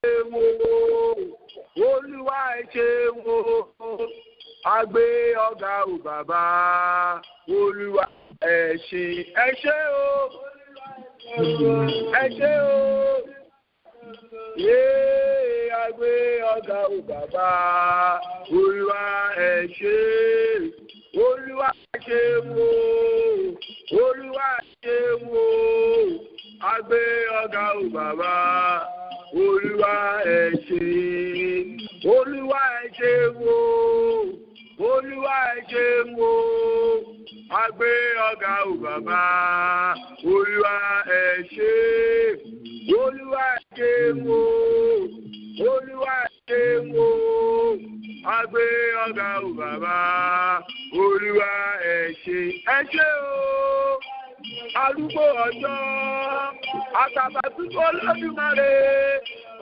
ṣeun o, Olúwa ẹ ṣeun o, a gbé ọ̀gá o bàbá, Olúwa ẹ ṣé, ẹ ṣé o, ẹ ṣé o, yéé a gbé ọ̀gá o bàbá, Olúwa ẹ ṣé, Olúwa ẹ ṣeun o, Olúwa ẹ ṣeun o, a gbé ọ̀gá o bàbá, Olúwa ẹ ṣé, Olúwa ẹ ṣeun o, Olúwa ẹ ṣeun o, a gbé ọ̀gá o bàbá, Olúwa ẹ ṣé, Olúwa ẹ ṣeun o, Olúwa ẹ ṣeun o, a gbé ọ̀gá o bàbá, Olúwa ẹ ṣé, ẹ ṣé o, arúgbó ọjọ́, àtàbàtúbú Olódùmarè,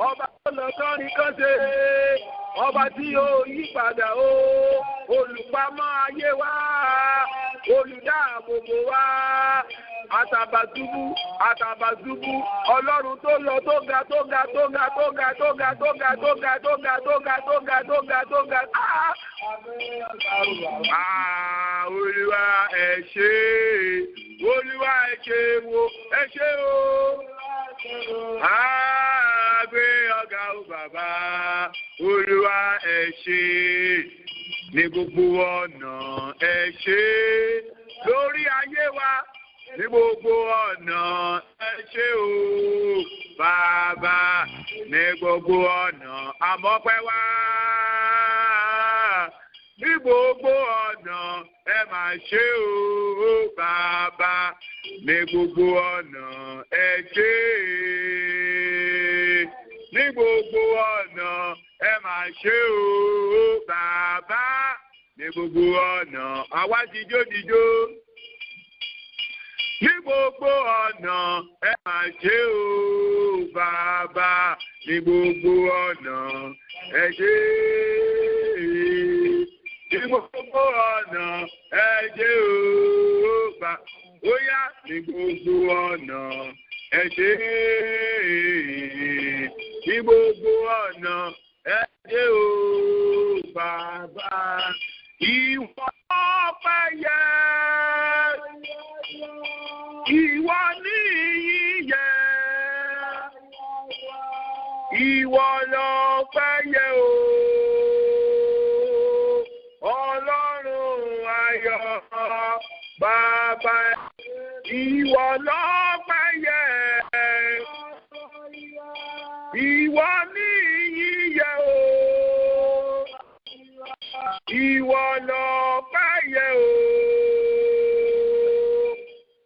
ọba tó lọ sọ́rin kan ṣe, ọba tí yóò yí padà o, olùpamọ́ ayé wa, olùdáàbòbò wa, àtàbàtúbú, àtàbàtúbú, ọlọ́run tó lọ tó ga tó ga tó ga tó ga tó ga tó ga tó ga tó ga tó ga tó ga tó ga tó ga. Ah, Olúwa ẹ ṣé, Olúwa ẹ ṣé wo, ẹ ṣé o. Ah, gbé ọ̀gá o bàbá, Olúwa ẹ ṣé, ní gbogbo ọ̀nà ẹ ṣé, lórí ayé wa, ní gbogbo ọ̀nà ẹ ṣé o, bàbá, ní gbogbo ọ̀nà àmọ́pẹ́ wá. Ní gbogbo ọ̀nà ẹ máa ṣé o, bàbá, ní gbogbo ọ̀nà ẹ ṣé. Ní gbogbo ọ̀nà ẹ máa ṣé o, bàbá, ní gbogbo ọ̀nà àwa ti jó. Ní gbogbo ọ̀nà ẹ máa ṣé o, bàbá, ní gbogbo ọ̀nà ẹ ṣé. Ní gbogbo ọ̀nà ẹ ṣé o, bàbá, ó yá, ní gbogbo ọ̀nà ẹ ṣé. Ní gbogbo ọ̀nà ẹ ṣé o, bàbá. Ìwọ ọpẹ́ yẹ, ìwọ ní iyì yẹ, ìwọ lọpẹ́ yẹ o, Ọlọ́run ayọ̀ bàbá, ìwọ lọpẹ́ yẹ, ìwọ ní iyì yẹ o, ìwọ lọpẹ́ yẹ o,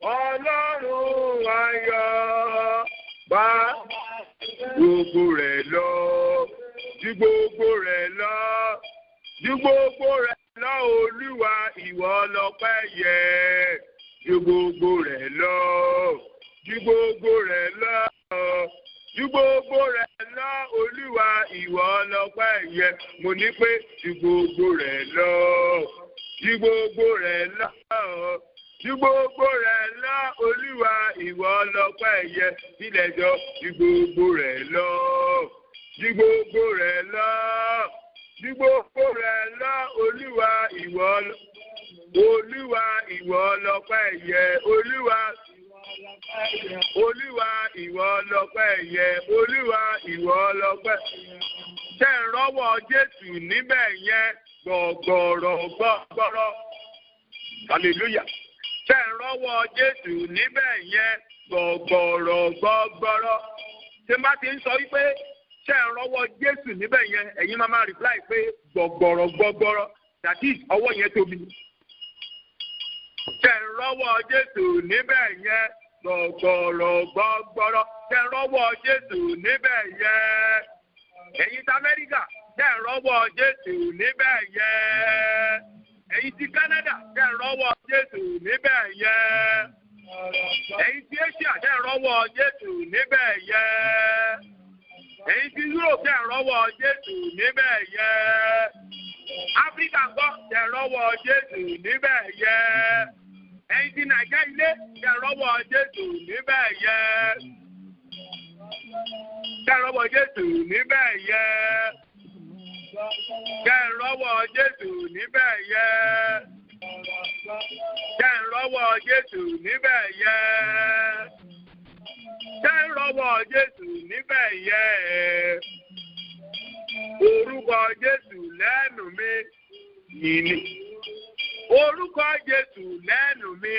Ọlọ́run ayọ̀ bá gbogbo rẹ̀ lọ, ju gbogbo rẹ̀ lọ, ju gbogbo rẹ̀ lọ, Olúwa, ìwọ lọpẹ́ yẹ, ju gbogbo rẹ̀ lọ, ju gbogbo rẹ̀ lọ, ju gbogbo rẹ̀ lọ, Olúwa, ìwọ lọpẹ́ yẹ. Mo ní pé ju gbogbo rẹ̀ lọ, ju gbogbo rẹ̀ lọ, ju gbogbo rẹ̀ lọ, Olúwa, ìwọ lọpẹ́ yẹ. Sílẹ̀ jọ, ju gbogbo rẹ̀ lọ, ju gbogbo rẹ̀ lọ, ju gbogbo rẹ̀ lọ, Olúwa, ìwọ, Olúwa, ìwọ lọpẹ́ yẹ, Olúwa, Olúwa, ìwọ lọpẹ́ yẹ, Olúwa, ìwọ lọpẹ́. Ṣé ń rọ́wọ́ Jésù níbẹ̀ yẹn? Gbọ̀gbọ̀rọ̀ gbọ̀gbọ̀rọ̀. Hallelujah. Ṣé ń rọ́wọ́ Jésù níbẹ̀ yẹn? Gbọ̀gbọ̀rọ̀ gbọ̀gbọ̀rọ̀. Ṣé n bá ti ń sọ wípé ṣé ń rọ́wọ́ Jésù níbẹ̀ yẹn, ẹ̀yin máa máa reply pé gbọ̀gbọ̀rọ̀ gbọ̀gbọ̀rọ̀. That is, ọwọ́ yẹn tóbi. Ṣé ń rọ́wọ́ Jésù níbẹ̀ yẹn? Gbọ̀gbọ̀rọ̀ gbọ̀gbọ̀rọ̀. Ṣé ń rọ́wọ́ Jésù níbẹ̀ yẹn? Ẹ̀yin ti Amẹ́ríkà, ṣé ń rọ́wọ́ Jésù níbẹ̀ yẹn? Ẹ̀yin ti Canada, ṣé ń rọ́wọ́ Jésù níbẹ̀ yẹn? Ẹ̀yin ti Asia, ṣé ń rọ́wọ́ Jésù níbẹ̀ yẹn? Ẹ̀yin ti Europe, ṣé ń rọ́wọ́ Jésù níbẹ̀ yẹn? Áfíríkà gbọ́, ṣé ń rọ́wọ́ Jésù níbẹ̀ yẹn? Ẹ̀yin ti Nàìjíríà ilé, ṣé ń rọ́wọ́ Jésù níbẹ̀ yẹn? Ṣé ń rọ́wọ́ Jésù níbẹ̀ yẹ? Ṣé ń rọ́wọ́ Jésù níbẹ̀ yẹ? Ṣé ń rọ́wọ́ Jésù níbẹ̀ yẹ? Ṣé ń rọ́wọ́ Jésù níbẹ̀ yẹ? Orúkọ Jésù lẹ́nu mi yìí ni. Orúkọ Jésù lẹ́nu mi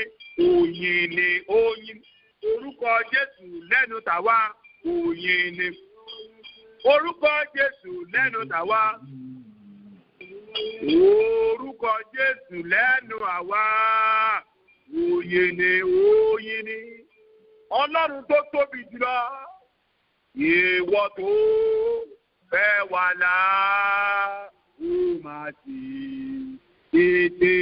òyìn ni oyin. Orúkọ Jésù lẹ́nu tàwa òyìn ni. Orúkọ Jésù lẹ́nu tàwa. Orúkọ Jésù lẹ́nu àwa òyìn ni oyin ni. Ọlọ́run tó tóbi jùlọ, ìwọ tó fẹ́ wà láà ó máa sì tètè.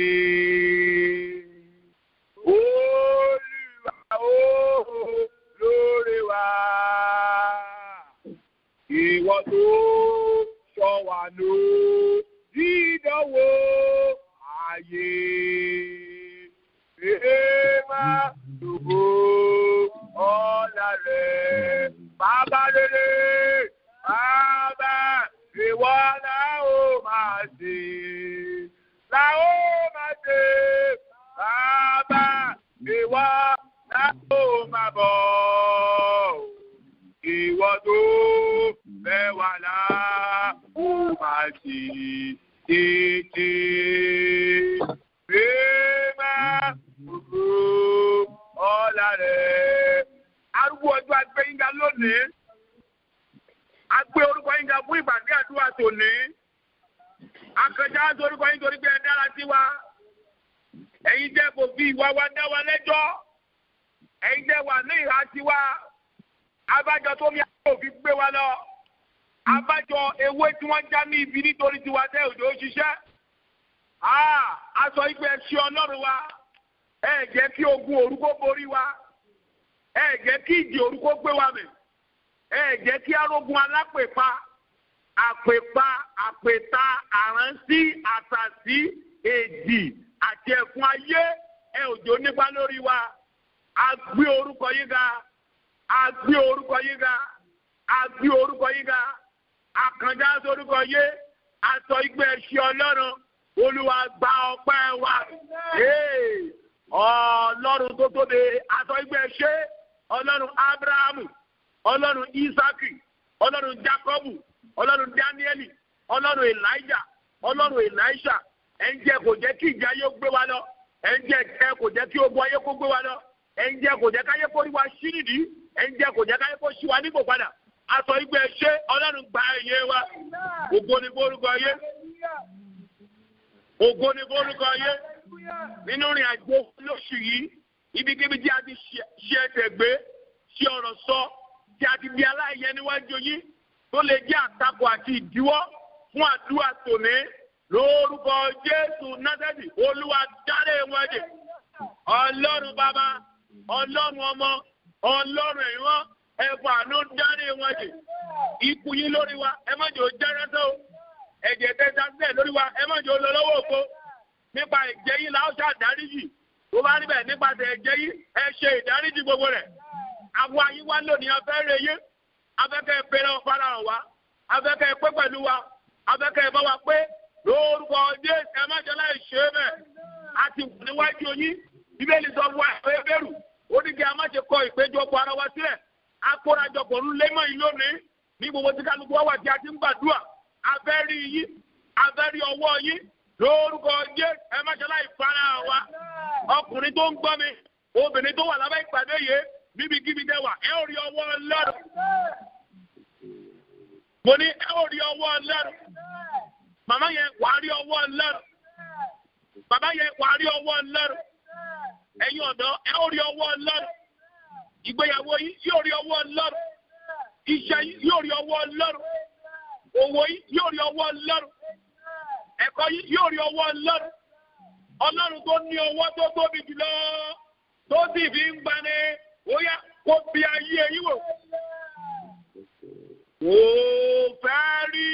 Olúwa ó lóore wa, ìwọ tó sọ wà ló dídánwò ayé. Èèmà lògo ọ̀la rẹ̀, bàbá rere, bàbá ìwọ la ó máa ṣe, la ó máa ṣe, bàbá ìwọ la ó máa bọ̀, ìwọ tó fẹ́ wà lá ó máa ṣe tètè. Mímọ́ gbogbo ọ̀la rẹ̀. Arúgbó ọjọ́ agbẹ́yìnga lónìí. A gbé orúkọ yín ga fún ìpàdé àdúrà tòní. Akànjá ń sorúkọ yín torí pé ẹ dára sí wa. Ẹ̀yin jẹ́ kò fi ìwà wa dá wa lẹ́jọ́. Ẹ̀yin jẹ́ wà ní ìhà tiwa. Abájọ tó mi àwọn òfin gbé wa lọ. Abájọ ewé tí wọ́n já ní ibi nítorí tiwa tẹ́ òjò ṣiṣẹ́. A sọ pé ẹ ṣe Ọlọ́run wa. Ẹ jẹ́ kí ogun òru kó borí wa. Ẹ jẹ́ kí ìjì òru kó gbé wa mì. Ẹ jẹ́ kí arógun alápèpa, àpèpa, àpèta, àránsí, àtàsí, èdì àti ẹ̀fún ayé ẹ òjò nípa lórí wa. A gbé orúkọ yín ga, a gbé orúkọ yín ga, a gbé orúkọ yín ga. Àkànjá sorúkọ yé, a sọ igbe ẹṣin Ọlọ́run, Olúwa gba ọpẹ́ wa. Ọlọ́run tó tóbi, a sọ igbe ẹṣin Ọlọ́run Ábúráhámù, Ọlọ́run Ísákì, Ọlọ́run Jákọ́bù, Ọlọ́run Dáníẹ́lì, Ọlọ́run Èlíjà, Ọlọ́run Èlíṣà. Ẹ ń jẹ́ kò jẹ́ kí ìjà yóò gbé wa lọ. Ẹ ń jẹ́ ẹ kò jẹ́ kí ogun ayé kó gbé wa lọ. Ẹ ń jẹ́ kò jẹ́ káyé kó rí wa sí nìdí. Ẹ ń jẹ́ kò jẹ́ káyé kó sí wa nípò padà. A sọ igbe ṣé Ọlọ́run gba ẹ̀yẹ wa. Ògo ni forúkọ yé. Ògo ni forúkọ yé. Nínú ìrìn àjò lóṣù yìí, ibikíbi tí a ti ṣe ẹsẹ̀ gbé, ṣe ọ̀rọ̀ sọ, tí a ti di aláìyẹ níwájú yín, tó lè jẹ́ àtakò àti ìdíwọ́ fún àdúrà tòní lórúkọ Jésù Násárẹ́tì. Olúwa dárí wọn jì. Ọlọ́run bàbá, Ọlọ́run ọmọ, Ọlọ́run ẹ̀yọ́, ẹ fàánú dárí wọn jì. Ikú yín lórí wa, ẹ má jẹ́ ó jẹ́ rẹ́sẹ̀ o. Ẹ̀jẹ̀ tẹ́ta sílẹ̀ lórí wa, ẹ má jẹ́ ó lọ lọ́wọ́ òfo. Nípa ẹ̀jẹ̀ yín la ó ṣàdáríjì. Tó bá rí bẹ́ẹ̀ nípasẹ̀ ẹ̀jẹ̀ yín, ẹ ṣe ìdáríjì gbogbo rẹ̀. Àwọn ayé wa lónìí afẹ́rẹ́ yé, afẹ́kẹ́ fẹ́rẹ́ farahàn wa, afẹ́kẹ́ pé pẹ̀lú wa, afẹ́kẹ́ bá wa pé lórúkọ Jésù. Ẹ má jẹ́ láì ṣe é bẹ́ẹ̀. A ti wà níwájú yín. Bíbélì sọ fún wa Hébérù, ó ní kí a má ṣe kọ ìpéjọpọ̀ ara wa sílẹ̀. A kórajọpọ̀ ń lé mọ́ yín lónìí ní gbogbo tí kálukú wá wà tí a ti ń gbàdúrà. A fẹ́ rí yín, a fẹ́ rí ọwọ́ yín lórúkọ Jésù. Ẹ má ṣe láì farahàn wa. Ọkùnrin tó ń gbọ́ mi, obìnrin tó wà lábẹ́ ìpàdé yìí, níbikíbi tẹ́ wà, ẹ ó rí ọwọ́ Ọlọ́run. Mo ní ẹ ó rí ọwọ́ Ọlọ́run. Màmá yẹn wà á rí ọwọ́ Ọlọ́run. Bàbá yẹn wà á rí ọwọ́ Ọlọ́run. Ẹ̀yin ọ̀dọ́, ẹ ó rí ọwọ́ Ọlọ́run. Ìgbéyàwó yín yóò rí ọwọ́ Ọlọ́run. Iṣẹ́ yín yóò rí ọwọ́ Ọlọ́run. Òwò yín yóò rí ọwọ́ Ọlọ́run. Ẹ̀kọ́ yín yóò rí ọwọ́ Ọlọ́run. Ọlọ́run tó ní ọwọ́ tó tóbi jùlọ, tó sì fi ń gbani, ó yá kó bí ayé yín wò. Kò fẹ́ rí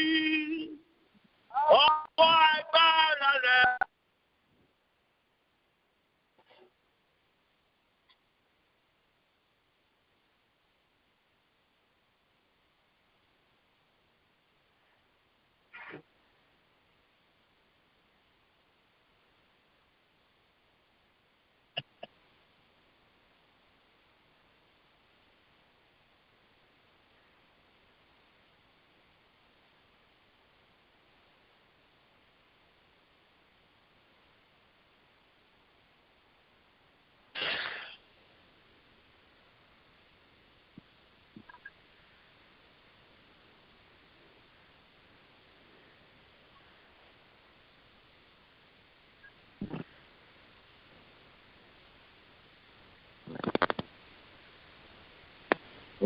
ọwọ́ agbára rẹ̀.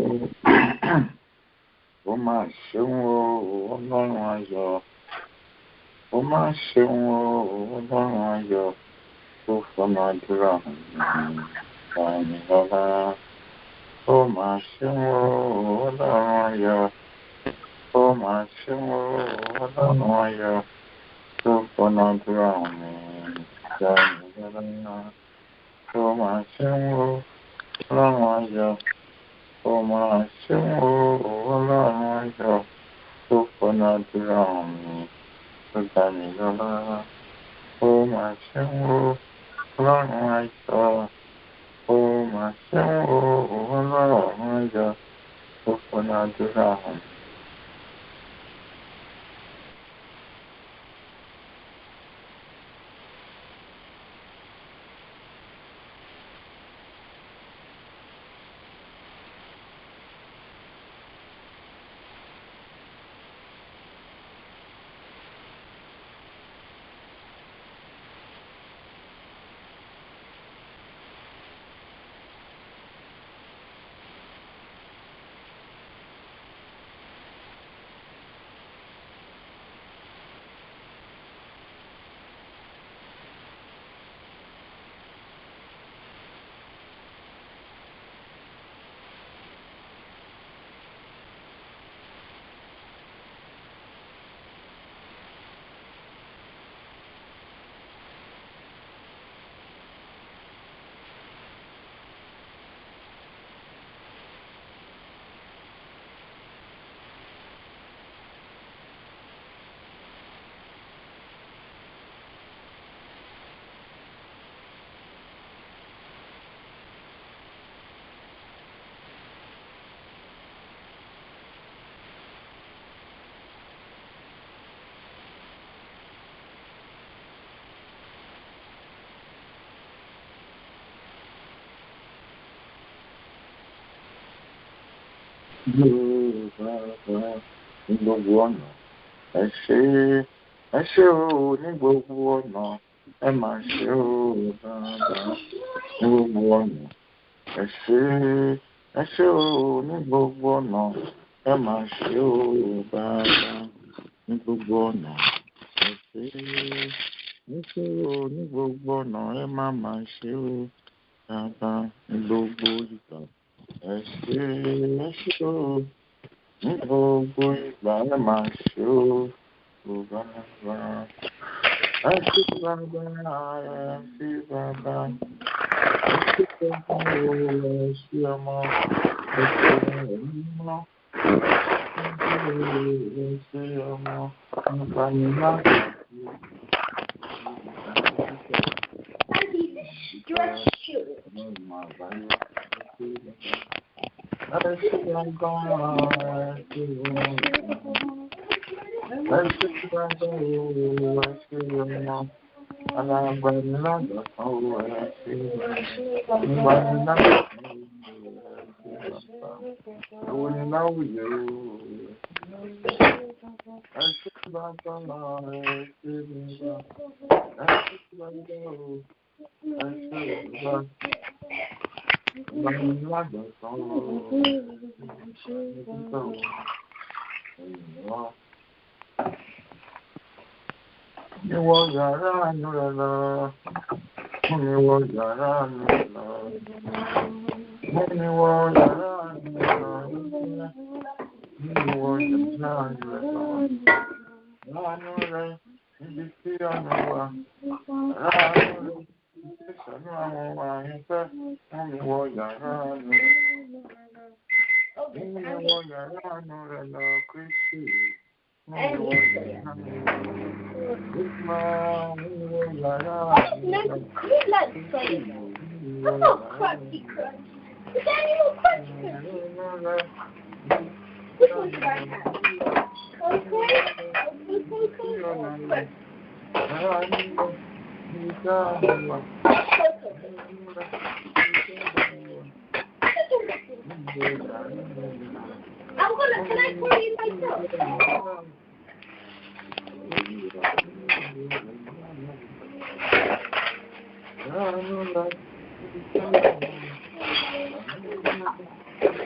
Ó máa ṣeun o, Ọlọ́run ayọ̀. Ó máa ṣeun o, Ọlọ́run ayọ̀. Tó fọmọ àdúrà mi dá mi lọ́lá. Ó máa ṣeun o, Ọlọ́run ayọ̀. Ó máa ṣeun o, Ọlọ́run ayọ̀. Tó fọmọ àdúrà mi dá mi lọ́lá. Ó máa ṣeun o, Ọlọ́run ayọ̀. Ó máa ṣeun o, Ọlọ́run ayọ̀. Tó fọ̀nà àdúrà mi tó dá mi lọ́lá. Ó máa ṣeun o, Ọlọ́run ayọ̀. Ó máa ṣeun o, Ọlọ́run ayọ̀. Tó fọ̀nà àdúrà mi. Bàbá ní gbogbo ọ̀nà, ẹ ṣé, ẹ ṣé o ní gbogbo ọ̀nà, ẹ máa ṣé o bàbá ní gbogbo ọ̀nà, ẹ ṣé, ẹ ṣé o ní gbogbo ọ̀nà, ẹ máa ṣé o bàbá ní gbogbo ọ̀nà, ẹ ṣé, ẹ ṣé o ní gbogbo ọ̀nà, ẹ má máa ṣé o bàbá ní gbogbo ìgbà. Ẹ ṣé, ẹ ṣé o ní gbogbo ìgbà, ẹ máa ṣé o bàbá. Ẹ ṣé bàbá, ẹ ṣé bàbá, ẹ ṣé bàbá o, ẹ ṣé ọmọ, ẹ ṣé ẹ̀mí mímọ́, ẹ ṣé ọmọ, agbanilágbàtí. Andy, this dress shirt. Ọlọ́run àgbáyé, ẹ ṣé bàbá, ẹ ṣé bàbá. Ẹ ṣé bàbá o, ẹ ṣé ọmọ, alágbanilágbàtàn o, ẹ ṣé agbanilágbàtàn o, ẹ ṣé bàbá. Èwo ni láwùjọ o? Ẹ ṣé bàbá, ẹ ṣé bàbá, ẹ ṣé bàbá o, ẹ ṣé bàbá. Agbanilágbàtàn o, ẹ ṣé bàbá o, ẹ̀yìn wá. Ìwọ yàrá àánú rẹ lọ, mú mi wọ yàrá àánú rẹ lọ, mú mi wọ yàrá àánú rẹ lọ, mú mi wọ yàrá àánú rẹ lọ. Láàánú rẹ níbi tí ọ̀nà wà, láàánú rẹ níbi tí ìṣàánú àwọn àyànfẹ́, mú mi wọ yàrá àánú rẹ. Mú mi wọ yàrá àánú rẹ lọ, Kristi. Mú mi wọ yàrá àánú rẹ lọ. No, you like flavor. How about Crunchy Crunch? Is there any more Crunchy Crunch? Which one should I have? Cocoa? Cocoa or Crunch? Cocoa. I'm gonna, can I pour you myself?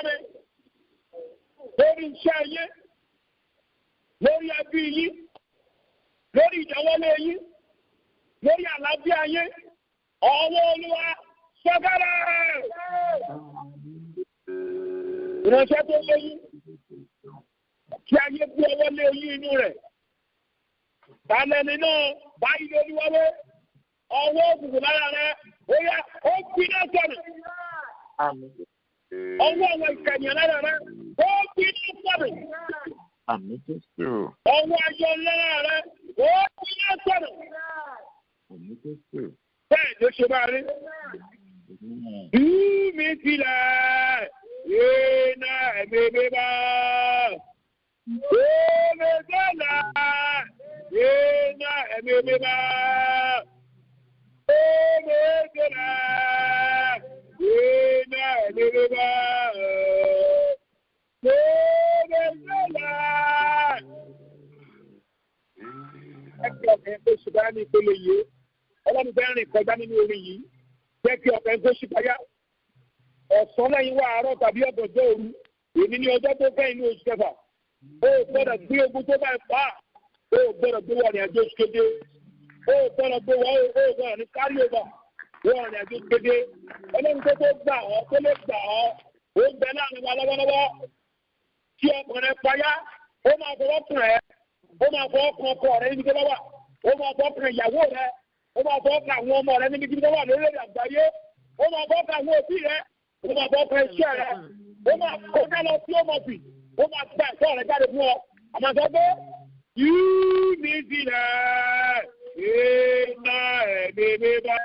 gbọ́ mi. Lórí iṣẹ́ yín, lórí ẹbí yín, lórí ìdáwọ́lé yín, lórí àlàáfíà yín, ọwọ́ Olúwa sọ̀kalẹ̀. Ìránṣẹ́ tó lóyún, kí ayé gbé ọwọ́ lé oyún inú rẹ̀. Tàlẹ́ni náà báyìí lórí wọlé, ọwọ́ òkùnkùn lára rẹ̀, ó yá, ó gbiná sọ̀nù. Ọwọ́ àwọn ìkànnì lára rẹ̀, ó gbiná sọ̀nù. Ọwọ́ ayọ̀ lára rẹ̀, ó gbiná sọ̀nù. Bẹ́ẹ̀ ló ṣe máa rí. Tú mi sílẹ̀, iná ẹ̀mí mímọ́. Tú mi sílẹ̀, iná ẹ̀mí mímọ́. Tú mi sílẹ̀, iná ẹ̀mí mímọ́. Tú mi sílẹ̀. Ẹgbẹ́ ọ̀kẹ́ tó ṣùgbọ́n ní ìpele yìí, Ọlọ́run fẹ́ rìn kọjá nínú orin yìí, jẹ́ kí ọkàn tó ṣípayá. Ọ̀sán lẹ́yìn wá àárọ̀ tàbí ọ̀gànjọ́ òru, èmi ní ọjọ́ tó fẹ́ inú oṣù kẹfà. O ò gbọ́dọ̀ gbé ogun tó bá fà á, o ò gbọ́dọ̀ gbé wọ̀rìn àjò oṣù keje. O ò gbọ́dọ̀ gbé wọ́n, o ò gbọ́dọ̀ ní kárí over wọ̀rìn àjò oṣù keje. Ọlọ́run tó tó gbà ọ́, tó lè gbà ọ́, ó ń bẹ láàrin wa lọ́wọ́lọ́wọ́. Tí ọkàn rẹ payá, ó máa fọwọ́ kàn ẹ́, ó máa fọwọ́ kan ọkọ rẹ níbi tó bá wà, ó máa fọwọ́ kan ìyàwó rẹ, ó máa fọwọ́ kan àwọn ọmọ rẹ níbi tó bá wà lórílẹ̀ àgbáyé, ó máa fọwọ́ kan àwọn òbí rẹ, ó máa fọwọ́ kan iṣẹ́ rẹ, ó máa kọjá lọ sí ọmọ bì, ó máa gba ẹ̀tọ́ rẹ jáde fún ọ. Àmọ́ sọ pé yìí mi sílẹ̀, iná ẹ̀mí mi bá.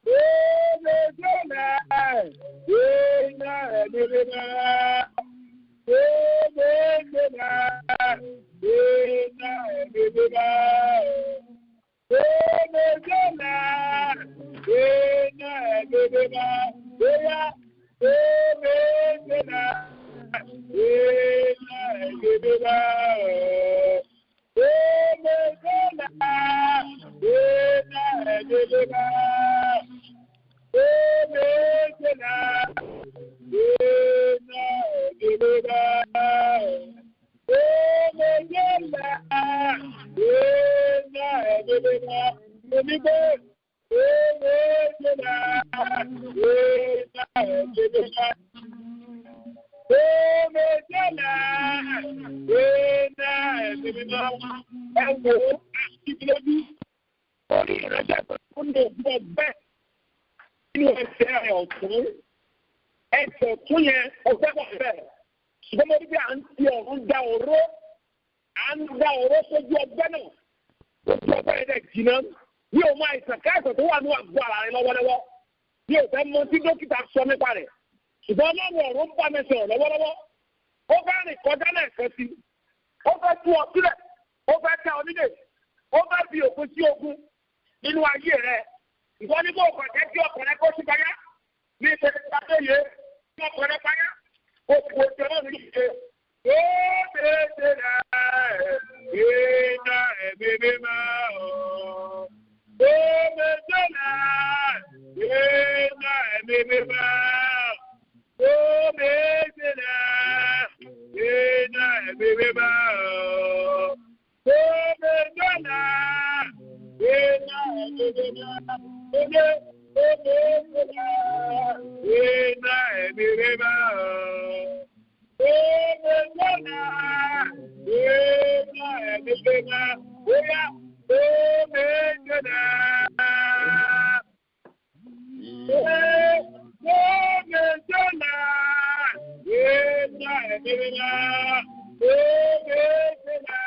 Yìí mi sílẹ̀, iná ẹ̀mí mi bá. Yìí mi sílẹ̀, iná ẹ̀mí mi bá. Yìí mi sílẹ̀, iná ẹ̀mí mi bá. Bóyá yìí mi sílẹ̀, iná ẹ̀mí mi bá. Yìí mi sílẹ̀, iná ẹ̀mí mi bá. Yìí mi sílẹ̀, iná ẹ̀mí mi bá. Yìí mi sílẹ̀, iná ẹ̀mí mi bá. Onígbé, yìí mi sílẹ̀, iná ẹ̀mí mi bá. Yìí mi sílẹ̀, iná ẹ̀mí mi bá. Ẹ wò ó, àṣìbílójú. Orí ìrìnàjò tó lè gbọ́ bẹ́ẹ̀ nínú ẹsẹ̀ rẹ̀ ọ̀tún. Ẹsẹ̀ ọ̀tún yẹn ọ̀gbẹ́ wà bẹ́ẹ̀. Ṣùgbọ́n mo rí bí à ń ti ọ̀run da òró, à ń da òró sójú ọgbẹ́ náà. Ojú ọgbẹ́ yẹn dẹ̀ jìnnà. Mi ò mọ àìsàn káìsàn tó wà ní àgọ́ ara rẹ lọ́wọ́lọ́wọ́. Mi ò fẹ́ mọ tí dókítà sọ nípa rẹ̀. Ṣùgbọ́n Ọlọ́run ọ̀run ń bá mi sọ̀rọ̀ lọ́wọ́lọ́wọ́. Ó fẹ́ rìn kọjá lẹ́ẹ̀kan sí. Ó fẹ́ tú ọ sílẹ̀. Ó fẹ́ tẹ ọ nílé. Ó fẹ́ fi òpin sí ogun nínú ayé rẹ. Ìwọ ní kó kàn jẹ́ kí ọkàn rẹ kó sí payá. Ní ìṣẹ̀lẹ̀ ìpàdé kí ọkàn rẹ payá. Kó kò tẹ náà ní ìṣe. Ó bèèrè rẹ̀ iná ẹ̀mí mímọ́. Ó bèèrè rẹ̀ iná ẹ̀mí mímọ́. Ó bèèrè rẹ̀ iná ẹ̀mí mímọ́. Ó bèèrè rẹ̀ iná ẹ̀mí mímọ́. Iná ẹ̀mí mímọ́. Iná ẹ̀mí mímọ́. Bóyá omi jẹ́nà. Omi jẹ́nà. Iná ẹ̀mí mímọ́. Omi jẹ́nà.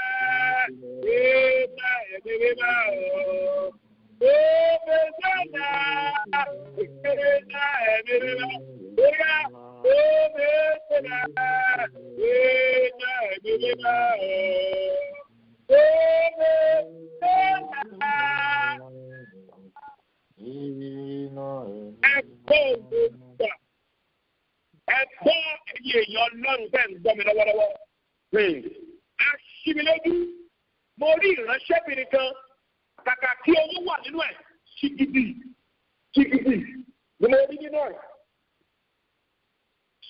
Iná ẹ̀mí mímọ́. Omi jẹ́nà. Iná ẹ̀mí mímọ́. Bóyá omi jẹ́nà. Iná ẹ̀mí mímọ́. Omi jẹ́nà. Ẹ̀kọ́ ògbà. Ẹ̀kọ́ ẹ̀yìn èèyàn Ọlọ́run fẹ́ ń gbọ́ mi lọ́wọ́lọ́wọ́. Aṣímilójú, mo rí ìránṣẹ́bìnrin kan, kàkà kí owó wà nínú ẹ̀, ṣìgìdì, ṣìgìdì ni mo rí nínú ẹ̀.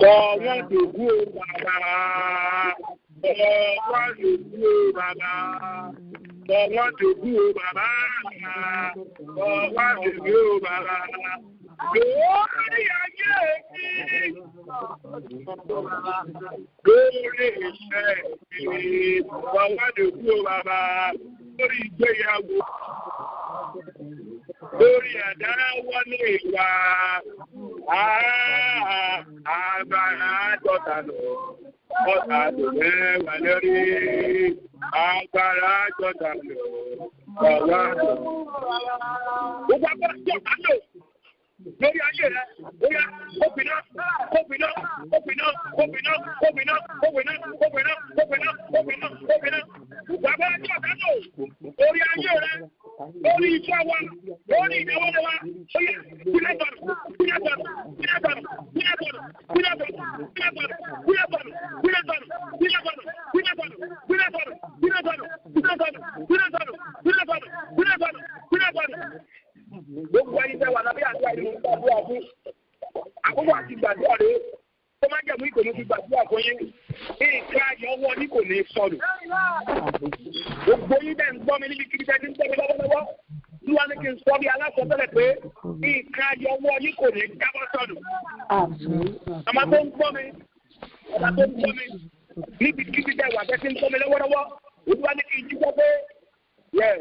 Sọ wọ́n dògún o bàbá. Sọ wọ́n dògún o bàbá. Sọ wọ́n dògún o bàbá. Sọ wọ́n dògún o bàbá. Lórí ayé mi. Lórí iṣẹ́ mi. Sọ wọ́n dògún o bàbá. Lórí ìgbéyàwó. Lórí àdáwọ́lé wa. Agbára jọ̀tà lọ. Ọ̀tà lò mẹ́wàá lórí. Agbára jọ̀tà lọ. Ọ̀wá lọ. Gbogbo agbára jọ̀tà lò lórí ayé rẹ̀, bóyá kópiná, kópiná, kópiná, kópiná, kópiná, kópiná, kópiná, kópiná, kópiná, kópiná. Gbogbo agbára jọ̀tà lò lórí ayé rẹ̀, lórí iṣẹ́ wa, lórí ìdáwọ́lé wa, bóyá kúlẹ̀ dànù, kúlẹ̀ dànù, kúlẹ̀ dànù, kúlẹ̀ dànù, kúlẹ̀ dànù, kúlẹ̀ dànù, kúlẹ̀ dànù, kúlẹ̀ dànù, kúlẹ̀ dànù, kúlẹ̀ dànù, kúlẹ̀ dànù, kúlẹ̀ dànù, kúlẹ̀ dànù, kúlẹ̀ dànù, kúlẹ̀ dànù, kúlẹ̀ dànù, kúlẹ̀ dànù. Gbogbo ẹni tẹ́ wà lábẹ́ àdúrà yìí ń gbàdúrà fún. Àkókò àti gbàdúrà rèé. Tó má jẹ̀mú ìkòní ti gbàdúrà fún yín. Nǹkan ayọ̀ ọwọ́ yín kò ní sọnù. Gbogbo yín bẹ́ẹ̀ ń gbọ́ mi níbi kíbi tẹ́ ti ń gbọ́ mi lọ́wọ́lọ́wọ́. Tí wọ́n ní kí n sọ bí aláṣọ tẹ́lẹ̀ pé nǹkan ayọ̀ ọwọ́ yín kò ní jábọ́ sọnù. Ọmọ tó ń gbọ́ mi, ọmọ tó ń gbọ́ mi níbi kíbi tẹ́ wà tẹ́ ti ń gbọ́ mi lọ́wọ́lọ́wọ́. Olúwa ní kí n jíjọ́ pé yes.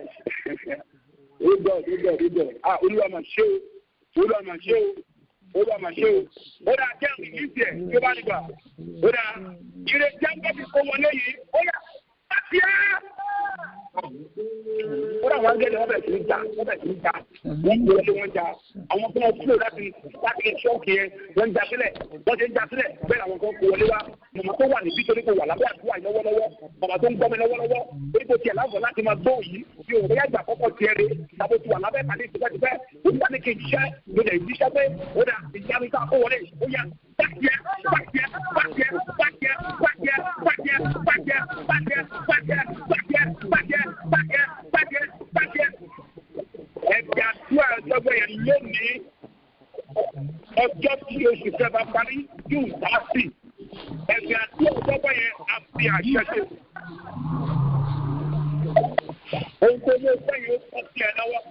Oh God, oh God, oh God. Ah, Olúwa mà ṣe o, Olúwa mà ṣe o, Olúwa mà ṣe o. Ó dáa jẹ́ ìrísí ẹ̀ tí ó bá nígbà. Ó dáa, ire jẹ́ńgẹ́ ti kó wọlé yìí. Ó yá, láti á. Ó dà wọ́n gẹ́lẹ́ wọ́n bẹ̀rẹ̀ sí ní jà, wọ́n bẹ̀rẹ̀ sí ní jà. Wọ́n kó wọlé wọ́n jà. Àwọn tó wọ́n kúrò láti ṣọ́ọ̀kì yẹn, wọ́n ń jà sílẹ̀. Wọ́n ṣe ń jà sílẹ̀. Bẹ́ẹ̀ làwọn kan kó wọlé wá. Màmá tó wà níbí torí kò wà lábẹ́ àdúrà yìí lọ́wọ́lọ́wọ́. Màmá tó ń gbọ́ mi lọ́wọ́lọ́wọ́. Torí kò tiẹ̀ láǹfọ̀ láti máa gbọ́ yìí. Bí òun bóyá ìgbà àkọ́kọ́ tiẹ̀ rè tàbí ti wà lábẹ́ ìpàdé tipẹ́tipẹ́. Ó ti wá ní kí n ṣiṣẹ́. Mo lè jíṣẹ́ pé ó dà ìyá mi ká kó wọlé. Ó yá bàjẹ́ bàjẹ́ bàjẹ́ bàjẹ́ bàjẹ́ bàjẹ́ bàjẹ́ bàjẹ́ bàjẹ́ bàjẹ́ bàjẹ́ bàjẹ́ bàjẹ́ bàjẹ́. Ẹ̀jẹ̀ àdúrà ẹ̀jọ̀gbọ́n yẹn lónìí ọjọ́ tí oṣù kẹfà parí June 30. Ẹ̀jẹ̀ àdúrà ẹ̀jọ̀gbọ́n yẹn á fi àṣẹ ṣe. Ohun tó lé sẹ́yìn ó pọ̀ sí ẹ lọ́wọ́.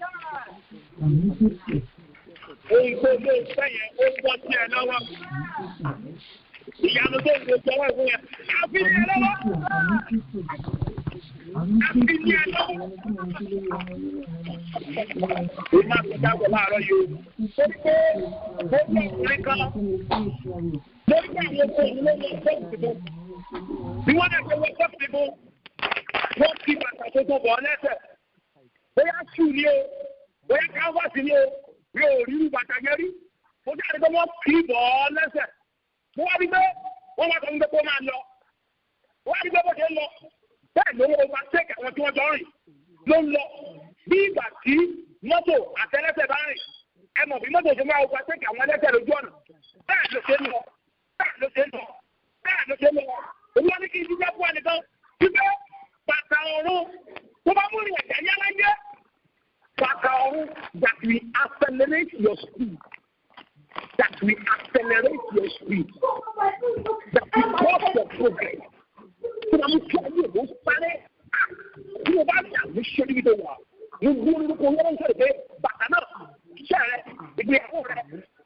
Ohun tó lé sẹ́yìn ó pọ̀ sí ẹ lọ́wọ́. Ìyanu tó ń lo jọwọ́ ìfún yẹn. Àfi ní ẹ lọ́wọ́. Àfi ní ẹ lọ́wọ́. Ó máa fi dáwọ̀ láàárọ̀ yìí o. Ó pé ó ní ọkùnrin kan. Lórí àwọn ọkọ̀ òun ló lọ sọ́ọ̀tì tuntun. Bí wọ́n dẹ̀ ṣe wọ sọ́ọ̀tì tuntun, wọ́n fi bàtà tuntun bọ̀ lẹ́sẹ̀. Bóyá ṣù ni o, bóyá káwọ́sì ni o, mi ò rí irú bàtà yẹn rí. Mo jáde pé wọ́n kì í bọ̀ ọ́ lẹ́sẹ̀. Mo wá rí pé wọ́n wá sọ fún mi pé kó máa lọ. Mo wá rí pé bó ṣe ń lọ. Bẹ́ẹ̀ ló ń overtake àwọn tí wọ́n jọ rìn ló ń lọ. Bí ìgbà tí mọ́tò àtẹlẹsẹ̀ bá rìn, ẹ mọ̀ bí mọ́tò ṣe máa overtake àwọn ẹlẹ́sẹ̀ lójú ọ̀nà. Bẹ́ẹ̀ ló ṣe ń lọ. Bẹ́ẹ̀ ló ṣe ń lọ. Bẹ́ẹ̀ ló ṣe ń lọ. Olúwa ní kí n jíjẹ́ fún ẹnìkan. Wípé bàtà ọ̀run tó bá mú ìrìn àjẹ́ yáláyé. Bàtà ọ̀run that will accelerate your speed. That will accelerate your speed. That will cause your progress. Tí wọ́n mú kí ayé ìlú sáré. Tí wọ́n bá rí àwọn iṣẹ́ níbi tó wà. Mo gbọ́ orúkọ wọ́n ń sọ̀rọ̀ pé bàtà náà iṣẹ́ rẹ̀, ìgbéyàwó rẹ̀,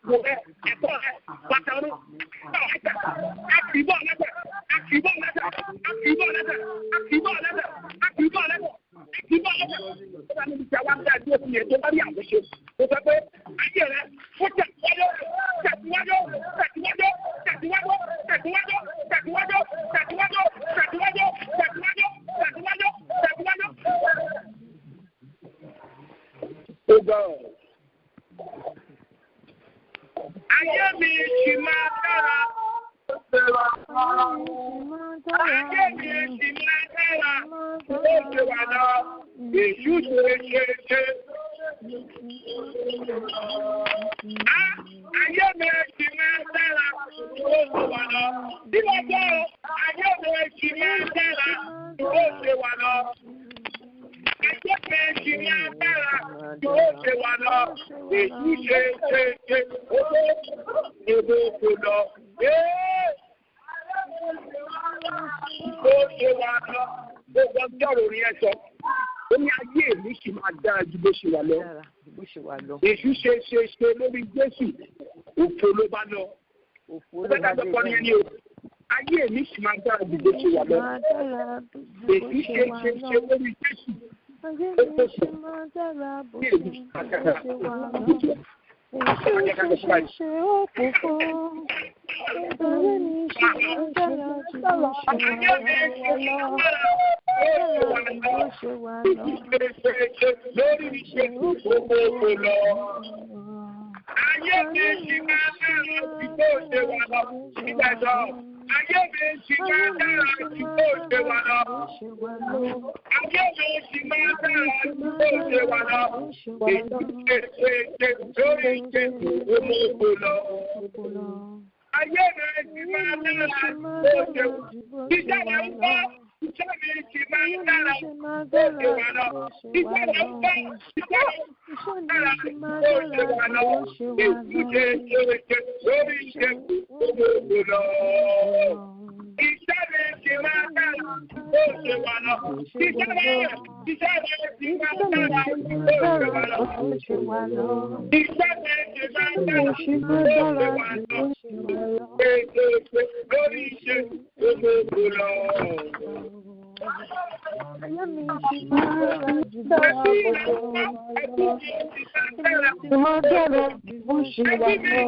wò rẹ̀, ẹ̀tọ́ rẹ̀, bàtà ọ̀run. Àkìbọ̀ lẹ́sẹ̀, àkìbọ̀ lẹ́sẹ̀, àkìbọ̀ lẹ́sẹ̀, àkìbọ̀ lẹ́sẹ̀, àkìbọ̀ lẹ́sẹ̀, àkìbọ̀ lẹ́sẹ̀. Ó bá níbi tí a wá ń dá ẹgbẹ́ òfin yẹn tó bá rí àwọn ṣe. Mo sọ pé ayé rẹ̀ ó tẹ̀síwájú, tẹ̀síwájú, tẹ̀síwájú, tẹ̀síwájú, tẹ̀síwájú, tẹ̀síwájú, tẹ̀síwájú, tẹ̀síwájú, tẹ̀síwájú, tẹ̀síwájú, tẹ̀síwájú. Ó gbọ́. Ayé mi ṣì máa dára. Ayé mi ṣì máa dára. Ó ṣe wà lọ. Èṣù ṣe ṣe ṣe. Ayé mi ṣì máa dára. Ó ṣe wà lọ. Bí mo gbọ́, ayé mi ṣì máa dára. Ó ṣe wà lọ. Ayé mi ṣì máa dára. Ó ṣe wà lọ. Èṣù ṣe ṣe ṣe. Ó ṣe kò lọ. Ó ṣe wà lọ. Gbogbo ọjọ́ orin ẹ sọ. Ó ní ayé mi sì máa dára ju bó ṣe wà lọ. Èṣù ṣe ṣe ṣe lórí Jésù. Òfo ló bá lọ. Ó fẹ́ dàgbọ́ kọ́ ní ẹni o. Ayé mi sì máa dára ju bó ṣe wà lọ. Èṣù ṣe ṣe ṣe lórí Jésù. Ó tó sọ. Ayé mi sì máa dára ju bó ṣe wà lọ. Ṣe òfófó, ayé mi ṣe máa dára ju bó ṣe wà lọ. Bó ṣe wà lọ. Lórí Jésù òfo lọ. Ayé mi sì máa dára ju bó ṣe wà lọ. Nígbà tó ayé mi sì máa dára ju bó ṣe wà lọ. Ayé mi sì máa dára ju bó ṣe wà lọ. Èyí ṣe ṣe ṣe lórí Jésù òfo lọ. Ayé mi sì máa dára ju bó ṣe wà lọ. Iṣẹ́ rẹ̀ ń bọ́. Iṣẹ́ mi sì máa dára ju bó ṣe wà lọ. Iṣẹ́ rẹ̀ ń bọ́. Iṣẹ́ rẹ̀ ń dára ju bó ṣe wà lọ. Èyí ṣe ṣe ṣe lórí Jésù òfo lọ. Iṣẹ́ mi sì máa dára ju bó ṣe wà lọ. Iṣẹ́ rẹ̀ sì máa dára ju bó ṣe wà lọ. Iṣẹ́ mi sì máa dára ju bó ṣe wà lọ. Ṣe ṣe ṣe lórí Jésù òfo lọ. Ayé mi ṣe máa dára ju bó ṣe wà lọ. Máa dára ju bó ṣe wà lọ.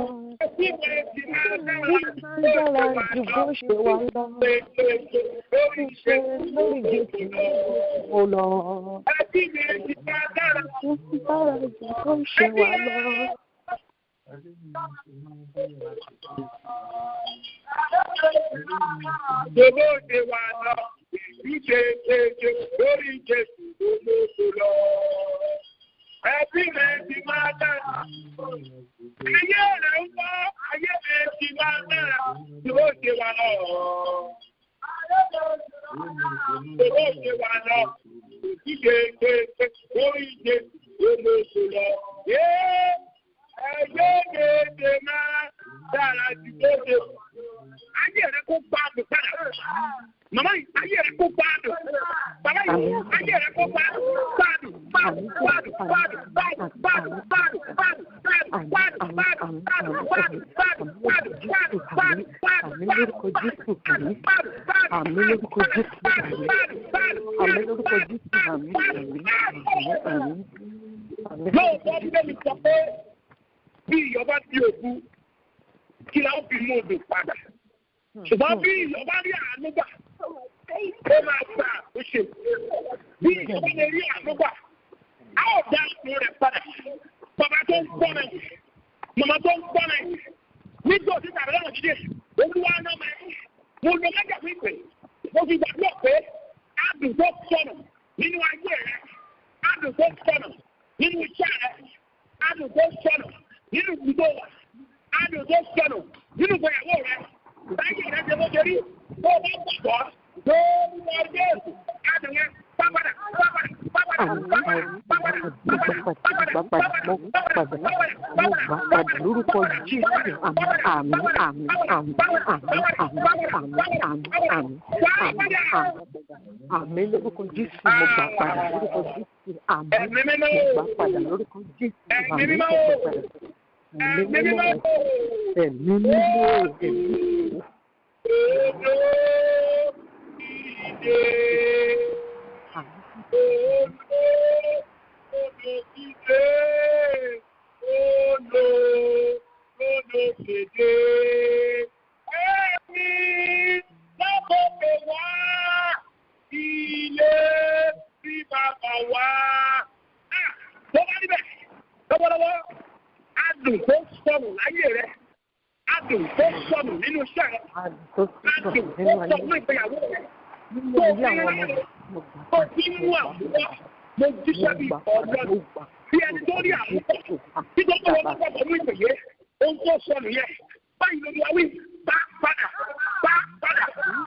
Máa dára ju bó ṣe wà lọ. Ṣe lórí Jésù mo lọ. Dára ju bó ṣe wà lọ. Gbogbo ṣe wà lọ, èyí ṣe ṣe ṣe lórí Jésù gbogbo lọ. Ẹbí rẹ̀ ti máa dára. Ayé rẹ̀ ń bọ́, ayé rẹ̀ ti máa dára. Gbogbo ṣe wà lọ. Gbogbo ṣe wà lọ, èyí ṣe ṣe ṣe lórí Jésù gbogbo lọ. Ẹyẹ ṣe máa dára ju bó ṣe wà. Ayé rẹ̀ kó gbádùn padà. Màmá yìí, ayé rẹ̀ kó gbádùn. Bàbá yìí, ayé rẹ̀ kó gbádùn. Gbádùn, gbádùn, gbádùn, gbádùn, gbádùn, gbádùn, gbádùn, gbádùn, gbádùn, gbádùn, gbádùn, gbádùn, gbádùn, gbádùn, gbádùn, gbádùn, gbádùn, Àmín lórúkọ Jésù, àmín. Àmín lórúkọ Jésù, àmín. Àmín lórúkọ Jésù, àmín, àmín, àmín, àmín. Àmín. Lóòótọ́ Bíbélì sọ pé bí iyọ̀ bá di òkú, kí la ó fi mú odò padà. Ṣùgbọ́n bí iyọ̀ bá rí àánú gbà, ó máa gbà àtúnṣe. Bí iyọ̀ bá lè rí àánú gbà, a ó dá àánú rẹ̀ padà. Bàbá tó ń gbọ́ mi, màmá tó ń gbọ́ mi, nígbà tí tàbí lọ́nà jíjẹ, Olúwa náà máa ń mo lo mẹ́jà fún ìpè. Mo fi gbàgbọ́ pé adùn tó sọnù nínú ayé rẹ̀, adùn tó sọnù nínú iṣẹ́ rẹ̀, adùn tó sọnù nínú ibùdó wa, adùn tó sọnù nínú ìgbéyàwó rẹ̀. Báyìí rẹ̀ ṣe bó ṣe rí, bó o bá gbàgbọ́ lórí ọjọ́ èsì, adùn yẹn pápádà, pápádà, pápádà, pápádà, pápádà, pápádà, Mo gbà padà, mo gbà padà lórúkọ Jésù. Àmín, àmín, àmín, àmín, àmín, àmín, àmín, àmín, àmín, àmín, àmín. Àmín lórúkọ Jésù, mo gbà padà lórúkọ Jésù. Àmín, Ẹ̀mí mímọ́ mo gbà padà lórúkọ Jésù. Ẹ̀mí Àmín, mímọ́ mo gbà padà. Ẹ̀mí Ẹ̀mí mímọ́ mímọ́, ẹ̀mí mímọ́, ẹ̀mí mímọ́. Odò ìdè. Àmín. Odò odò ìdè. Odò odò ìdè. Ẹ̀mí lákòókò wá ilé tí bàbá wá. Tó bá níbẹ̀ lọ́wọ́lọ́wọ́, adùn tó sọnù láyé rẹ̀, adùn tó sọnù nínú iṣẹ́ rẹ̀, Adùn tó sọnù adùn tó nínú ayé sọnù nínú ìgbéyàwó rẹ̀, nínú tó ayé fi àwọn ọmọ rẹ̀ mi. Mo gbà tó padà, fi mú àbúrò, mo jíṣẹ́ mo bí gbà padà, ọlọ́run mo gbà bí ẹni tó rí àbúrò tí tó tó wọn tó pọ̀ ní ìpèyè ohun tó sọnù yẹn báyìí ló wá wí bá padà bá padà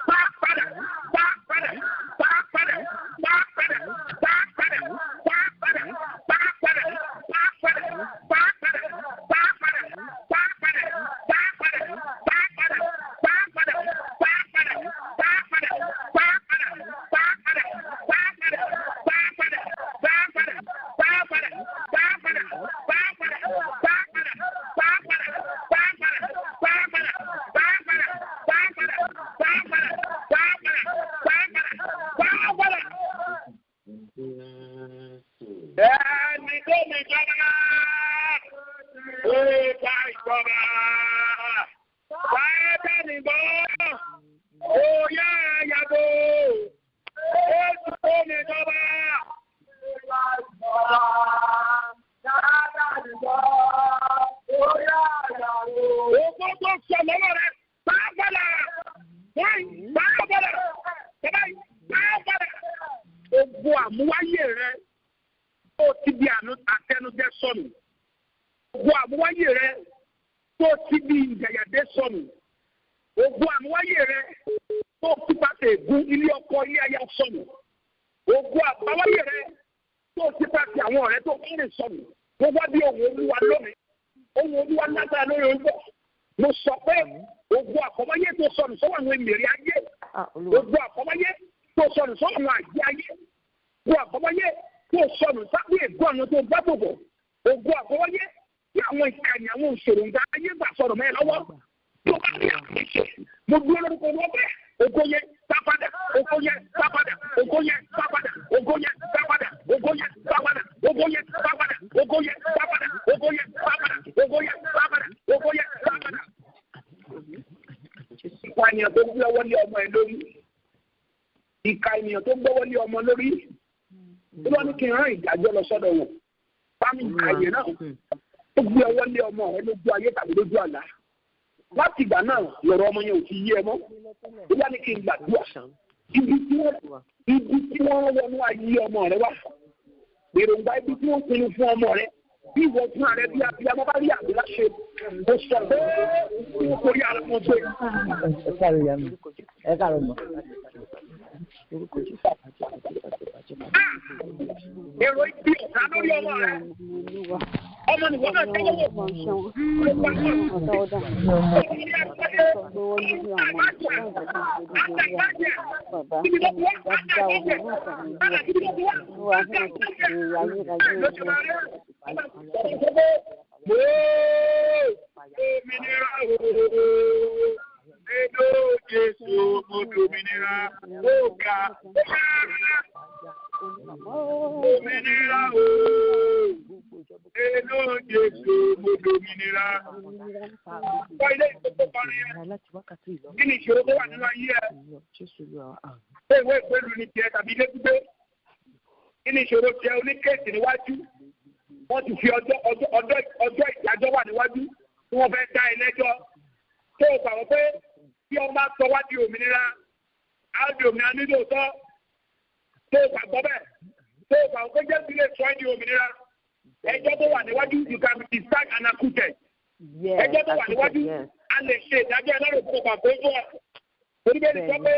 bá padà bá padà bá padà bá padà bá padà bá padà bá padà bá padà bá padà bá padà bá padà bá padà bá padà bá padà bá padà bá padà. níjọba. Sátánì gbọ́. Ó yá yàgò. Jésù tó níjọba. Ògo tó sọ lọ́wọ́ rẹ̀, pàápàá pàápàá pàápàá. Ògo àmúwáyé rẹ̀ tó ti di àtẹnujẹ sọnù. Ògo àmúwáyé rẹ̀ tó ti di ìjàyàdé sọnù. Ògo àmúwáyé rẹ̀ tó ti pàṣẹ ègún ilé ọkọ ilé aya sọnù. Ògo àbáwáyé rẹ̀ tó ti pàṣẹ àwọn ọ̀rẹ́ tó kéré sọnù. Mo wá bí ohùn Olúwa lónìí. Ohùn Olúwa lágbára lórí orúkọ. Mo sọ pé ògo àkọ́wáyé tó sọnù sọ́wọ́ àwọn èmèrè ayé. Ògo àkọ́wáyé tó sọnù sọ́wọ́ àwọn àjẹ́ ayé. Ògo àkọ́wáyé tó sọnù sábẹ́ ègún àwọn tó bá bòbò. Ògo àkọ́wáyé tí àwọn ìkànnì àwọn òṣèré ń gba ayé gbà sọ̀rọ̀ mẹ́ lọ́wọ́. Tó bá rí àkóso, mo dúró lórúkọ wọn bẹ́ẹ̀. Ògo yẹn sá padà, ògo yẹn sá padà, ògo yẹn sá padà, ògo yẹn sá padà, ògo yẹn sá padà, ògo yẹn sá padà, ògo yẹn sá padà, ògo yẹn sá padà, ògo yẹn sá padà, ògo yẹn sá padà. Ìka ènìyàn tó gbé ọwọ́ lé ọmọ ẹ lórí. Ìka ènìyàn tó gbọ́wọ́ lé ọmọ lórí. Ó lọ ní kí n rán ìdájọ́ lọ sọ́dọ̀ wò. Bámi ìka yẹn náà tó gbé ọwọ́ lé ọmọ ẹ lójú ayé tàbí lójú àlá. Láti ìgbà náà lọ̀rọ̀ ọmọ yẹn ò ti yé ẹ mọ́. Ó wá ní kí n gbàdúrà. Ibi tí wọ́n wọnú ayé ọmọ rẹ wá. Èròǹgbà ibi tí wọ́n pinnu fún ọmọ rẹ. Bí ìwọ fúnra rẹ bí abiyamọ bá rí àbílá ṣe, mo sọ pé kí wọ́n kórí ara wọn gbé. Ẹ káàárọ̀ ìyá mi, ẹ káàárọ̀ mọ́. Èrò ibi ọ̀tá lórí ọmọ rẹ. Ọmọ nìwọ náà tẹ́wọ́ wò. Òmìnira ooo, èdò Jésù mo dòmìnira, ó ga. Òmìnira ooo, èdò Jésù mo dòmìnira. Kọ́ ilé ìkókó kọrin yẹn. Kí ni ìṣòro tó wà nínú ayé ẹ? Ṣé ìwé ìgbélú ni tiẹ̀ tàbí ilé gbígbé? Kí ni ìṣòro tiẹ̀ oníkéèsì níwájú? Wọ́n ti fi ọjọ́ ìdájọ́ wà níwájú tí wọ́n fẹ́ dá ẹ lẹ́jọ́. Tó o gbàgbọ́ pé bí wọ́n bá sọ wá di òmìnira, á di òmìnira nítòótọ́. Tó o gbàgbọ́ bẹ́ẹ̀. Tó o gbàgbọ́ pé Jésù lè sọ ẹ́ di òmìnira. Ẹjọ́ tó wà níwájú, you can be discharged and acquitted. Ẹjọ́ tó wà níwájú, a lè ṣe ìdájọ́ ẹlẹ́rìí fún ọgbà tó ń bọ̀. Torí bẹ́ẹ̀ ni sọ pé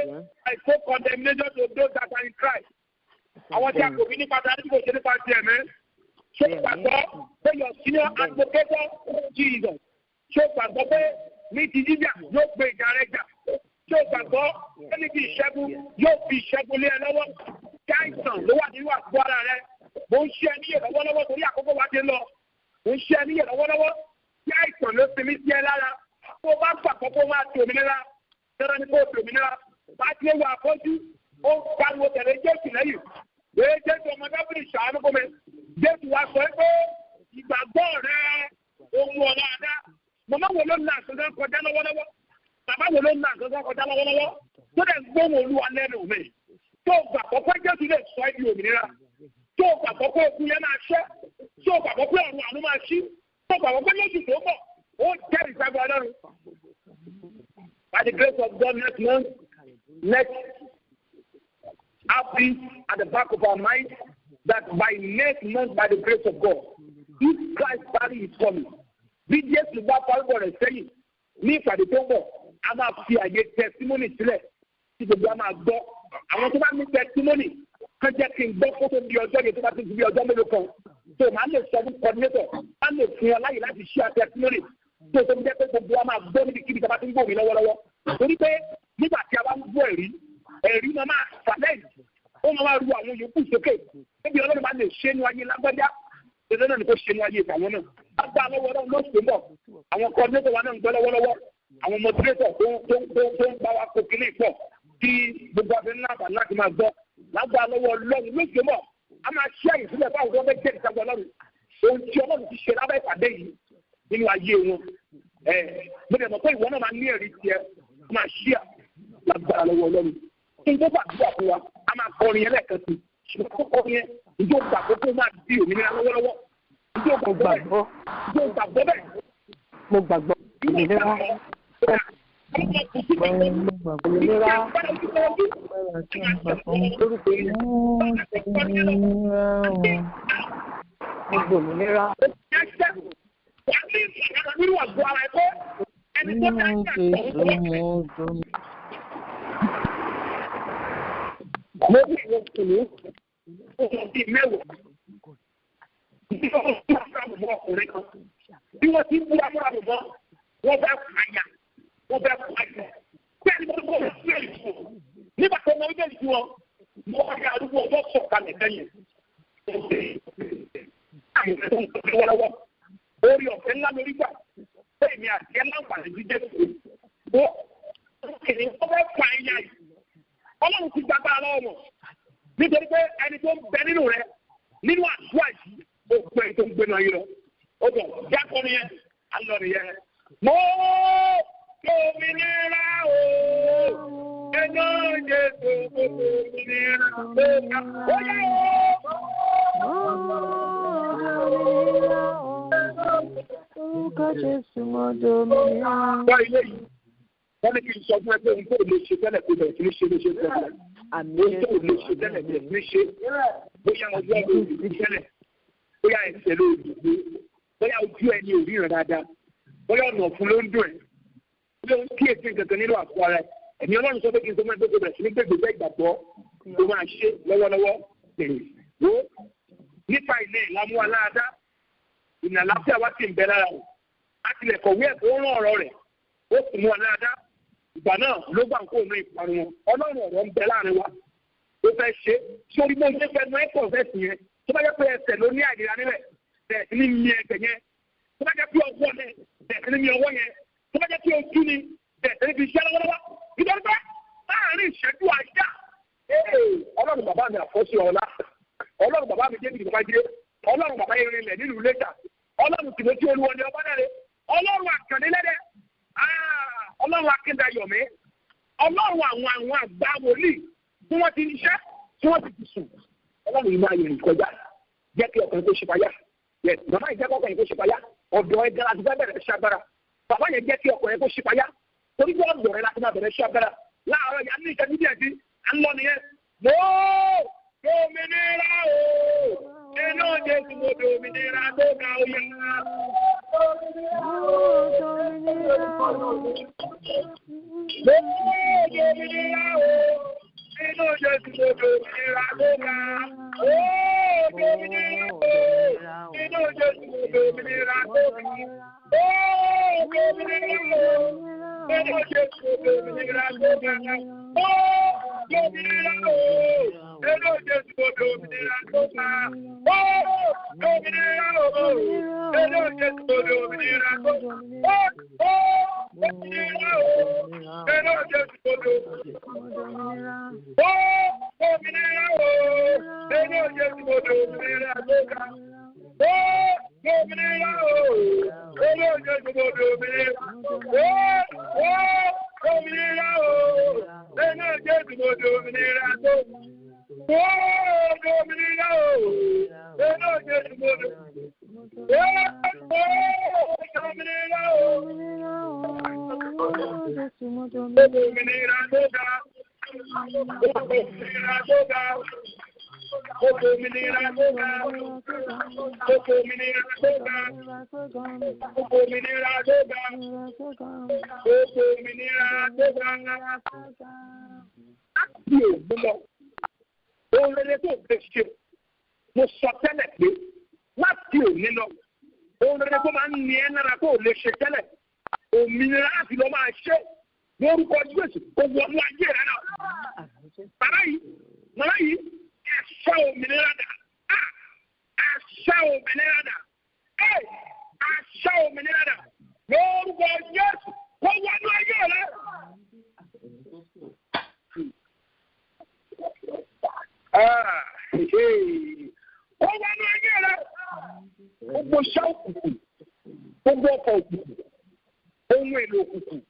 I so condemnation to those that are in Christ. Àwọn tí a kò bí nípa tàbí kò ṣe nípa ti ẹ̀mí. Ṣé o gbàgbọ́ pé your senior advocate Jesus? Ṣé o gbàgbọ́ pé ní ti jíjà yóò gbé ìjà rẹ jà? Ṣé o gbàgbọ́ pé ní ti ìṣẹ́gun yóò fi ìṣẹ́gun lé ẹ lọ́wọ́? Kí àìsàn ló wà nínú àgọ́ ara rẹ? Mo ń ṣe ẹ níyè lọ́wọ́lọ́wọ́ torí àkókò wa ti lọ. Mo ń ṣe ẹ níyè lọ́wọ́lọ́wọ́. Kí àìsàn ló sinmi sí ẹ lára? Tó o bá gbàgbọ́ pé ó máa di òmìnira, dandan ni kó o di òmìnira. Bá a ti wọ àfọ́jú, ó ń pariwo tẹ̀lé Jésù lẹ́yìn. Èé Jésù ọmọ Dáfídì ṣàánú fún mi. Jésù wa sọ pé ìgbàgbọ́ rẹ ohun ọ̀la àdá. Màmá wo ló ń la àkànkan kọjá lọ́wọ́lọ́wọ́? Bàbá wo ló ń la àkànkan kọjá lọ́wọ́lọ́wọ́? Tó dẹ̀ ń gbóhùn Olúwa lẹ́nu mi. Tó o gbàgbọ́ pé Jésù lè sọ ẹ́ di òmìnira. Tó o gbàgbọ́ pé okun yẹn máa ṣẹ́. Tó o gbàgbọ́ pé ọ̀run àánú máa ṣí. Tó o gbàgbọ́ pé lóṣù tó ń bọ̀, ó jẹ́ ìgbàgbọ́ Ọlọ́run. By the grace of God next month, let's have this at the back of our mind that by next month, by the grace of God, if Christ's body is coming, bí Jésù bá parúbọ̀ rẹ̀ sẹ́yìn ní ìpàdé tó ń bọ̀, a máa fi àyè testimony sílẹ̀ tí gbogbo a máa gbọ́. Àwọn tó bá ní testimony kan jẹ́ kí n gbọ́ kó tó di ọjọ́ yẹn tó bá ti di ọjọ́ mélòó kan. Tó máa lè sọ fún coordinator, máa lè fún ọ láyè láti share testimony tó tó ń jẹ́ pé gbogbo a máa gbọ́ níbikíbi tí a bá ti ń gbòmí lọ́wọ́lọ́wọ́. Torí pé nígbà tí a bá ń gbọ́ ẹ̀rí, ẹ̀rí máa máa challenge, ó máa máa ru àwọn yòókù sókè. Níbi Ọlọ́run bá lè ṣe inú ayé lágbájá, dandan náà ni kò ṣe inú ayé ìtàwọn náà. Lágbá lọ́wọ́ náà lóṣù tó ń bọ̀, àwọn coordinator wa náà ń gbọ́ lọ́wọ́lọ́wọ́, àwọn moderator tó ń bá wa kó kíní pọ̀ tí gbogbo abẹ ńlá àbá láti máa gbọ́. Lágbá lọ́wọ́ Ọlọ́run lóṣù tó ń bọ̀, a máa ṣí àyè sílẹ̀ fáwọn tó fẹ́ jẹ́ ìsagbọ́ Ọlọ́run. Ohun tí Ọlọ́run ti ṣe lábẹ́ ìpàdé yìí nínú ayé wọn. Mo dẹ̀ mọ̀ pé ìwọ náà máa ní ẹ̀rí tiẹ̀ máa ṣíà lágbára lọ́wọ́ Ọlọ́run. Kí n tó gbàdúrà fún wa, a máa kọrin yẹn lẹ́ẹ̀kan sí. Ṣùgbọ́n kó kọrin yẹn, ìjọ gbàgbọ́ tó máa di òmìnira lọ́wọ́lọ́wọ́. Ìjọ gbàgbọ́ bẹ́ẹ̀. Ìjọ gbàgbọ́ bẹ́ẹ̀. Mo gbàgbọ́ òmìnira. Òmìnira. Lórúkọ òmìnira. Mo ní ìwọ kìíní, ó mọ bíi mẹ́wàá. Bí wọ́n ti ń bú amúramù mọ́, wọ́n fẹ́ pààyà, wọ́n fẹ́ pààyà. Bẹ́ẹ̀ni mo kọ́ ọ́ sí ẹ̀rí fún ọ. Nígbà tó mọ ibẹ̀ sí wọn, mo wá rí arúgbó ọjọ́ sọ̀kalẹ̀ lẹ́yìn. Orí ọ̀fẹ́ ńlá lórí gbà. Bẹ́ẹ̀ ni àti ẹ̀ láǹfààní jíjẹ́ fún un. Ó fẹ́ pààyà yìí. Ọlọ́run ti gbàgbára lọ́wọ́ wọn. Nítorí pé ẹni tó ń bẹ nínú rẹ, nínú àdúrà yìí, ó gbé ẹni tó ń gbénu ayé lọ. Ó bọ̀ jákọ́ nìyẹn, alọ́ nìyẹn. Mo lómìnira o, ẹnu Jésù mo lómìnira o, ó yẹ o. Mo lómìnira o, orúkọ Jésù mo lómìnira. Wá ilé yìí, wọ́n ní kí n sọ fún ẹ pé ohun tó lè ṣe tẹ́lẹ̀ kó bẹ̀rẹ̀ sí ní ṣe ló ṣe tẹ́lẹ̀. Ohun tó lè ṣe tẹ́lẹ̀ bẹ̀rẹ̀ sí ní ṣe. Bóyá ọjọ́ ló lè tẹ́lẹ̀, bóyá ẹsẹ̀ ló lè gbé, bóyá ojú ẹni ò ríran dáadáa, bóyá ọ̀nà ọ̀fun ló ń dùn ẹ́. Bóyá ó ń kíyèsí nǹkan nínú àpò ara ẹ̀. Ẹ̀mí Ọlọ́run sọ pé kí n sọ fún ẹ pé kó bẹ̀rẹ̀ sí ní gbègbè bẹ́ẹ̀ gbàgbọ́ tó máa ṣe lọ́wọ́lọ́wọ́. Wo nípa ilé ìlàmú aláàdá, ìnà àlàáfíà wá sì ń bẹ lára rẹ̀. A tilẹ̀ kọ̀wé ẹ̀ tó rán ọ̀rọ̀ rẹ̀, ó sì mú aláàdá. Ìgbà náà ló gbà ń kó òun ìparun wọn. Ọlọ́run ọ̀rọ̀ ń bẹ láàrin wa. Ó fẹ́ ṣe sórí bó ń ṣe fẹ́ nu ẹ̀kọ́ fẹ́ sí yẹn. Tó bá jẹ́ pé ẹsẹ̀ ló ní àìlera nílẹ̀, bẹ̀rẹ̀ sí ní mi ẹsẹ̀ yẹn. Tó bá jẹ́ pé ọwọ́ ni, bẹ̀rẹ̀ sí ní mi ọwọ́ yẹn. Tó bá jẹ́ pé ojú ni, bẹ̀rẹ̀ sí ní fi iṣẹ́ lọ́wọ́lọ́wọ́. Nítorí pé láàrin ìṣẹ́jú àyà, Ọlọ́run bàbá mi àfọ́sí ọ̀la. Ọlọ́run bàbá mi David Babájídé. Ọlọ́run bàbá Irinlẹ̀ nílùú Iléṣà. Ọlọ́run Tìmọ́tì Olúwọlé Ọbádàrẹ. Ọlọ́run Àkàndínlẹ́dẹ. Ọlọ́run Akíndayọ̀mí. Ọlọ́run àwọn àgbà wòlíì tí wọ́n ti ṣiṣẹ́ tí wọ́n ti sùn. Ọlọ́run yìí máa yẹ̀rìn kọjá. Jẹ́ kí ọkùnrin kó ṣe payá. Bàbá yìí jẹ́ kí ọkùnrin kó ṣe payá. Ọ̀dọ̀ ẹ gan láti fẹ́ bẹ̀rẹ̀ ṣe agbára. Bàbá yẹn jẹ́ kí ọkùnrin kó ṣe payá. Torí pé ọ̀dọ̀ rẹ láti máa bẹ̀rẹ̀ ṣe agbára. Láàárọ̀ yà ní ìṣẹ́jú díẹ̀ sí, à ń lọ nìyẹn. Mo dòmìnira o, inú Jésù mo dòmìnira tó ga oyè. Mo dòmìnira o. Mo dòmìnira o, inú Jésù mo dòmìnira tó ga. Mo dòmìnira o, inú Jésù mo dòmìnira tó ga. Mo dòmìnira o, inú Jésù mo dòmìnira tó ga. Mo dòmìnira o, inú Jésù mo dòmìnira tó ga. Mo dòmìnira o, inú Jésù mo dòmìnira tó ga. Mo dòmìnira o, inú Jésù mo dòmìnira. Mo dòmìnira o, inú Jésù mo dòmìnira tó ga. Mo dòmìnira o, inú Jésù mo dòmìnira. Mo dòmìnira o, inú Jésù mo dòmìnira tó ga. Mo dòmìnira o, inú Jésù mo dòmìnira. Mo dòmìnira o. Òmìnira tó ga. Òmìnira tó ga. Òmìnira tó ga. Òmìnira tó ga. Òmìnira tó ga. Òmìnira tó ga. Láti òun lọ, ohun rere tó fẹ́ ṣe, mo sọ tẹ́lẹ̀ pé láti òní lọ, ohun rere tó máa ń ní ẹ́ lára tó lè ṣe tẹ́lẹ̀, òmìnira láti lọ máa ṣe lórúkọ Jésù kò wọnú ayé rẹ náà. Bàbá yìí, màmá yìí, ẹ̀ṣọ́ òmìnira dà. Ẹ̀ṣọ́ òmìnira dà. Ẹ̀ṣọ́ òmìnira dà. Lórúkọ Jésù kò wọnú ayé rẹ. Kò wọnú ayé rẹ. Gbogbo iṣẹ́ òkùnkùn, gbogbo ọkọ̀ òkùnkùn, Ohun èlò òkùnkùn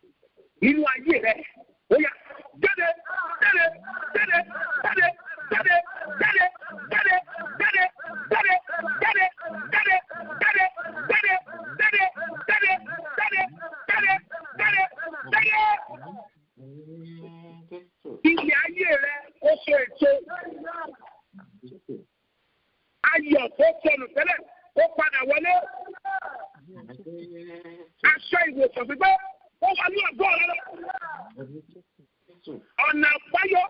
nínú ayé rẹ, ó yá jáde jáde jáde jáde jáde jáde jáde jáde jáde jáde jáde jáde jáde jáde jáde jáde jáde jáde jáde. Ilé ayé rẹ ó so èso. Ayọ̀ tó sọnù tẹ́lẹ̀ ó padà wọlé. Aṣọ ìwòsàn pípẹ́ ó wà ní ọ̀gọ́ rẹ. Ọ̀nà àbáyọ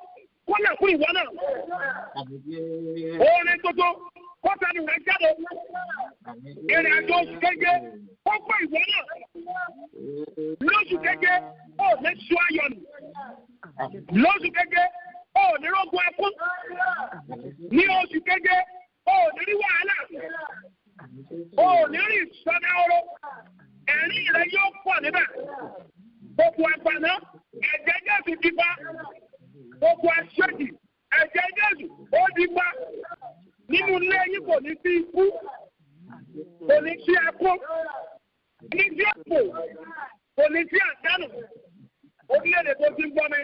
kọ́lẹ̀ fún ìwọ náà. Orin tuntun kó sẹ́nu rẹ̀ jáde. Ìrìn àjò oṣù keje ó pé ìwọ náà. Lóṣù keje ó ní sọ ayọ̀ nù. Lóṣù keje ó ní rógun ẹkún. Ní oṣù keje ó ní rí wàhálà. Ó ní rí ìsọdá oró. Ẹ̀rín rẹ̀ yóò pọ̀ níbẹ̀. Gbogbo àgbàná ẹ̀jẹ̀ Jésù ti pa. Gbogbo aṣẹ́jì ẹ̀jẹ̀ Jésù ó di pa. Nínú ilé yín kò ní sí ikú, kò ní sí ẹkún, kò ní sí òpò, kò ní sí àdánù. Orílẹ̀-èdè tó ti ń gbọ́ mi,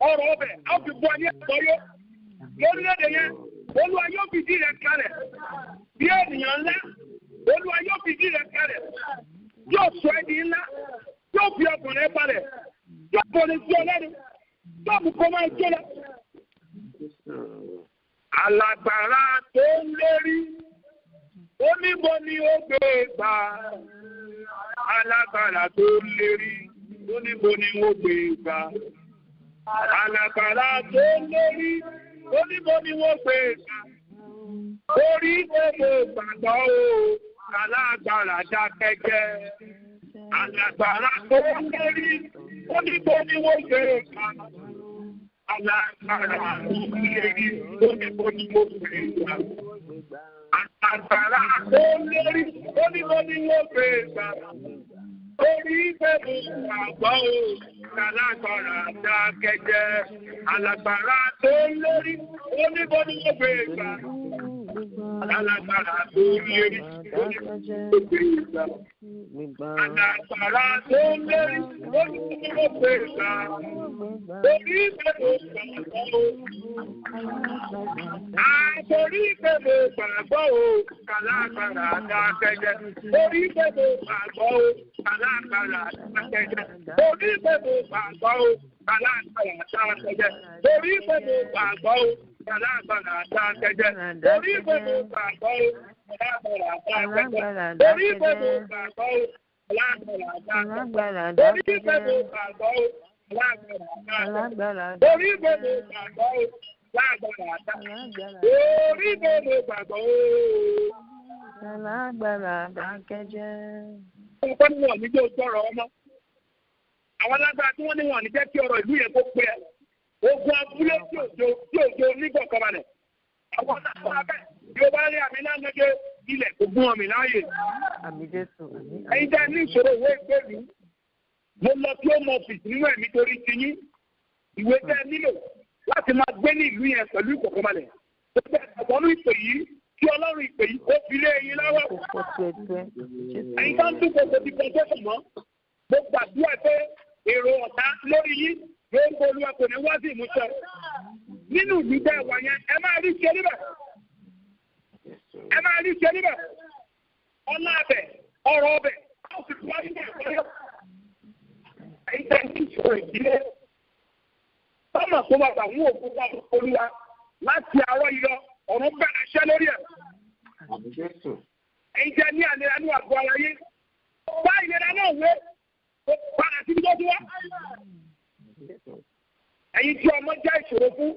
ọ̀rọ̀ ọbẹ̀ á fi bọ́ ní àgbọ́yé. Lórílẹ̀-èdè yẹn, Olúwa yóò fìdí rẹ̀ kalẹ̀. Bí ènìyàn ńlá, Olúwa yóò fìdí rẹ̀ kalẹ̀. Yóò sọ ẹ́ di ńlá, yóò fi ọkùnrin balẹ̀, yóò bọ̀lẹ̀ sí ọlẹ́nu, yóò mú kó máa jó lọ. Alágbára tó ń lérí, ó níbo ni ó gbé gbà. Alágbára tó ń lérí, ó níbo ni ó gbé gbà. Alágbára tó ń lérí, ó níbo ni ó gbé gbà. Orí gbogbo gbàgbọ́ o, alágbára dákẹ́jẹ́. Alágbára tó ń lérí, ó níbo ni ó gbé gbà. Alágbára tó ń lérí, ó níbo ni ó gbé gbà. Alágbára tó ń lérí, ó níbo ni ó gbé gbà. Orí gbogbo gbàgbọ́ o, alágbára dákẹ́jẹ́. Alágbára tó ń lérí, ó níbo ni ó gbé gbà. Alágbára tó ń lérí, ó níbo ni ó gbé gbà. Alágbára tó ń lérí, ó níbo ni ó gbé gbà. Orí gbogbo gbàgbọ́ o. Àtòrí gbogbo gbàgbọ́ o, alágbára dákẹ́jẹ́. Orí gbogbo gbàgbọ́ o, alágbára dákẹ́jẹ́. Orí gbogbo gbàgbọ́ o, alágbára dákẹ́jẹ́. Orí gbogbo gbàgbọ́ o, alágbára dákẹ́jẹ́. Orí gbogbo gbàgbọ́ o, alágbára dákẹ́jẹ́. Orí gbogbo gbàgbọ́ o, alágbára dákẹ́jẹ́. Orí gbogbo gbàgbọ́ o, alágbára dákẹ́jẹ́. Orí gbogbo gbàgbọ́ o, alágbára dákẹ́jẹ́. Orí gbogbo gbàgbọ́ o. Alágbára dákẹ́jẹ́. Ọ̀pọ̀ ní wọn ní jẹ́ ojú ọ̀rọ̀ ọmọ. Àwọn alágbára tí wọ́n ní wọn ní jẹ́ kí ọ̀rọ̀ ìlú yẹn kó pé ẹ. Ogun abúlé tí òjò onígbọ̀kọ̀balẹ̀. Àwọn alágbára bẹ́ẹ̀ bí ó bá rí àmì lánàá ilẹ̀ kò gún ọmọ láàyè. Àmì Jésù. Ẹ̀yin tẹ́ ní ìṣòro ìwé ìgbèlú. Mo lọ sí home office nínú ẹ̀mí torí ti yín. Ìwé tẹ́ nílò láti máa gbé ní ìlú yẹn pẹ̀lú ìkọ̀kọ̀balẹ̀. Ó jẹ́ ọ̀pọ̀lú ìpè yìí kí Ọlọ́run ìpè yìí ó fi lé eyín lọ́wọ́. Ẹ̀yin tó ń dúpọ̀ kò ti kọ́ mọ́. Mo gbàdúrà pé èrò ọ̀tá lórí yín lórúkọ Olúwa kò ní wá sí ìmúṣẹ. Nínú ìlú tẹ́ wà yẹn, ẹ máa rí ṣe níbẹ̀. Ẹ máa rí ṣe níbẹ̀. Ọlá abẹ, ọ̀rọ̀ ọbẹ̀, á sì wá sí ìmúṣẹ. Ẹ̀yin tẹ́ ní ìṣòro ìdílé. Sọ́mọ̀ tó bá gbà mú òkú bá Olúwa láti àárọ̀ yìí lọ, ọ̀run bẹ̀rẹ̀ iṣẹ́ lórí ẹ̀. Ẹ̀yin tẹ́ ní àlera ní àgọ́ ara yín. Bá ìlera náà wé, padà síbi tó ti wá. Ẹ̀yin tí ọmọ jẹ́ ìṣòro fún,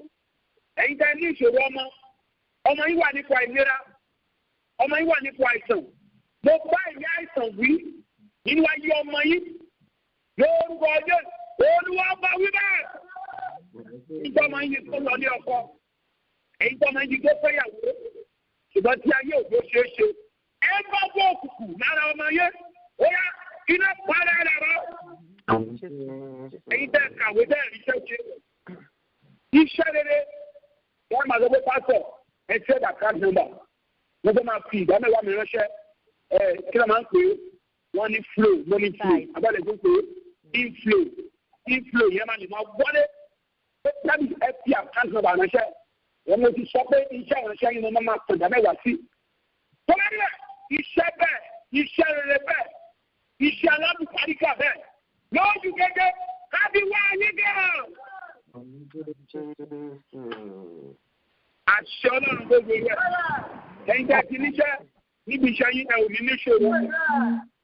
ẹ̀yin tẹ́ ní ìṣòro ọmọ, ọmọ yín wà nípò àìlera, ọmọ yín wà nípò àìsàn. Mo bá ìyá àìsàn wí nínú ayé ọmọ yín. Lórúkọ Jésù, Olúwa bá wí bẹ́ẹ̀. Ìjọ ọmọ yín tó lọ ní ọkọ, èyí tó ọmọ yín tó fẹ́yàwó, ṣùgbọ́n tí ayé òjò ṣeé ṣe. Ẹ bá bọ́ òkùnkùn lára ọmọ yẹn, ó yá iná parẹ́ lára. Ẹ̀yin tẹ́ kàwé tẹ́ rí iṣẹ́ ṣe. Iṣẹ́ rere, wọ́n máa sọ pé pásọ̀ ẹ ṣe ẹ̀dà card number. Wọ́n fẹ́ máa fi ìdá mẹ́wàá mi ránṣẹ́. Ẹ kí ló máa ń pè é? Wọ́n ní flow, money flow. Abẹ́lẹ̀ tó pé inflow, inflow yẹn máa lè máa wọlé. Láti fi account number ránṣẹ́. Wọ́n mo ti sọ pé iṣẹ́ ìránṣẹ́ yìí mo máa pè dá mẹ́wàá sí. Tó bá rí iṣẹ́ bẹ́ẹ̀, iṣẹ́ rere bẹ́ẹ̀, iṣẹ́ alábùkáríkà bẹ́ẹ̀. Lójú gẹ́gẹ́, kábí wá ayé gẹ́rẹ́. Àṣẹ Ọlọ́run gbogbo rẹ̀. Ẹ̀yin tẹ́ ti níṣẹ́ níbi iṣẹ́ yín ẹ ò ní níṣòro.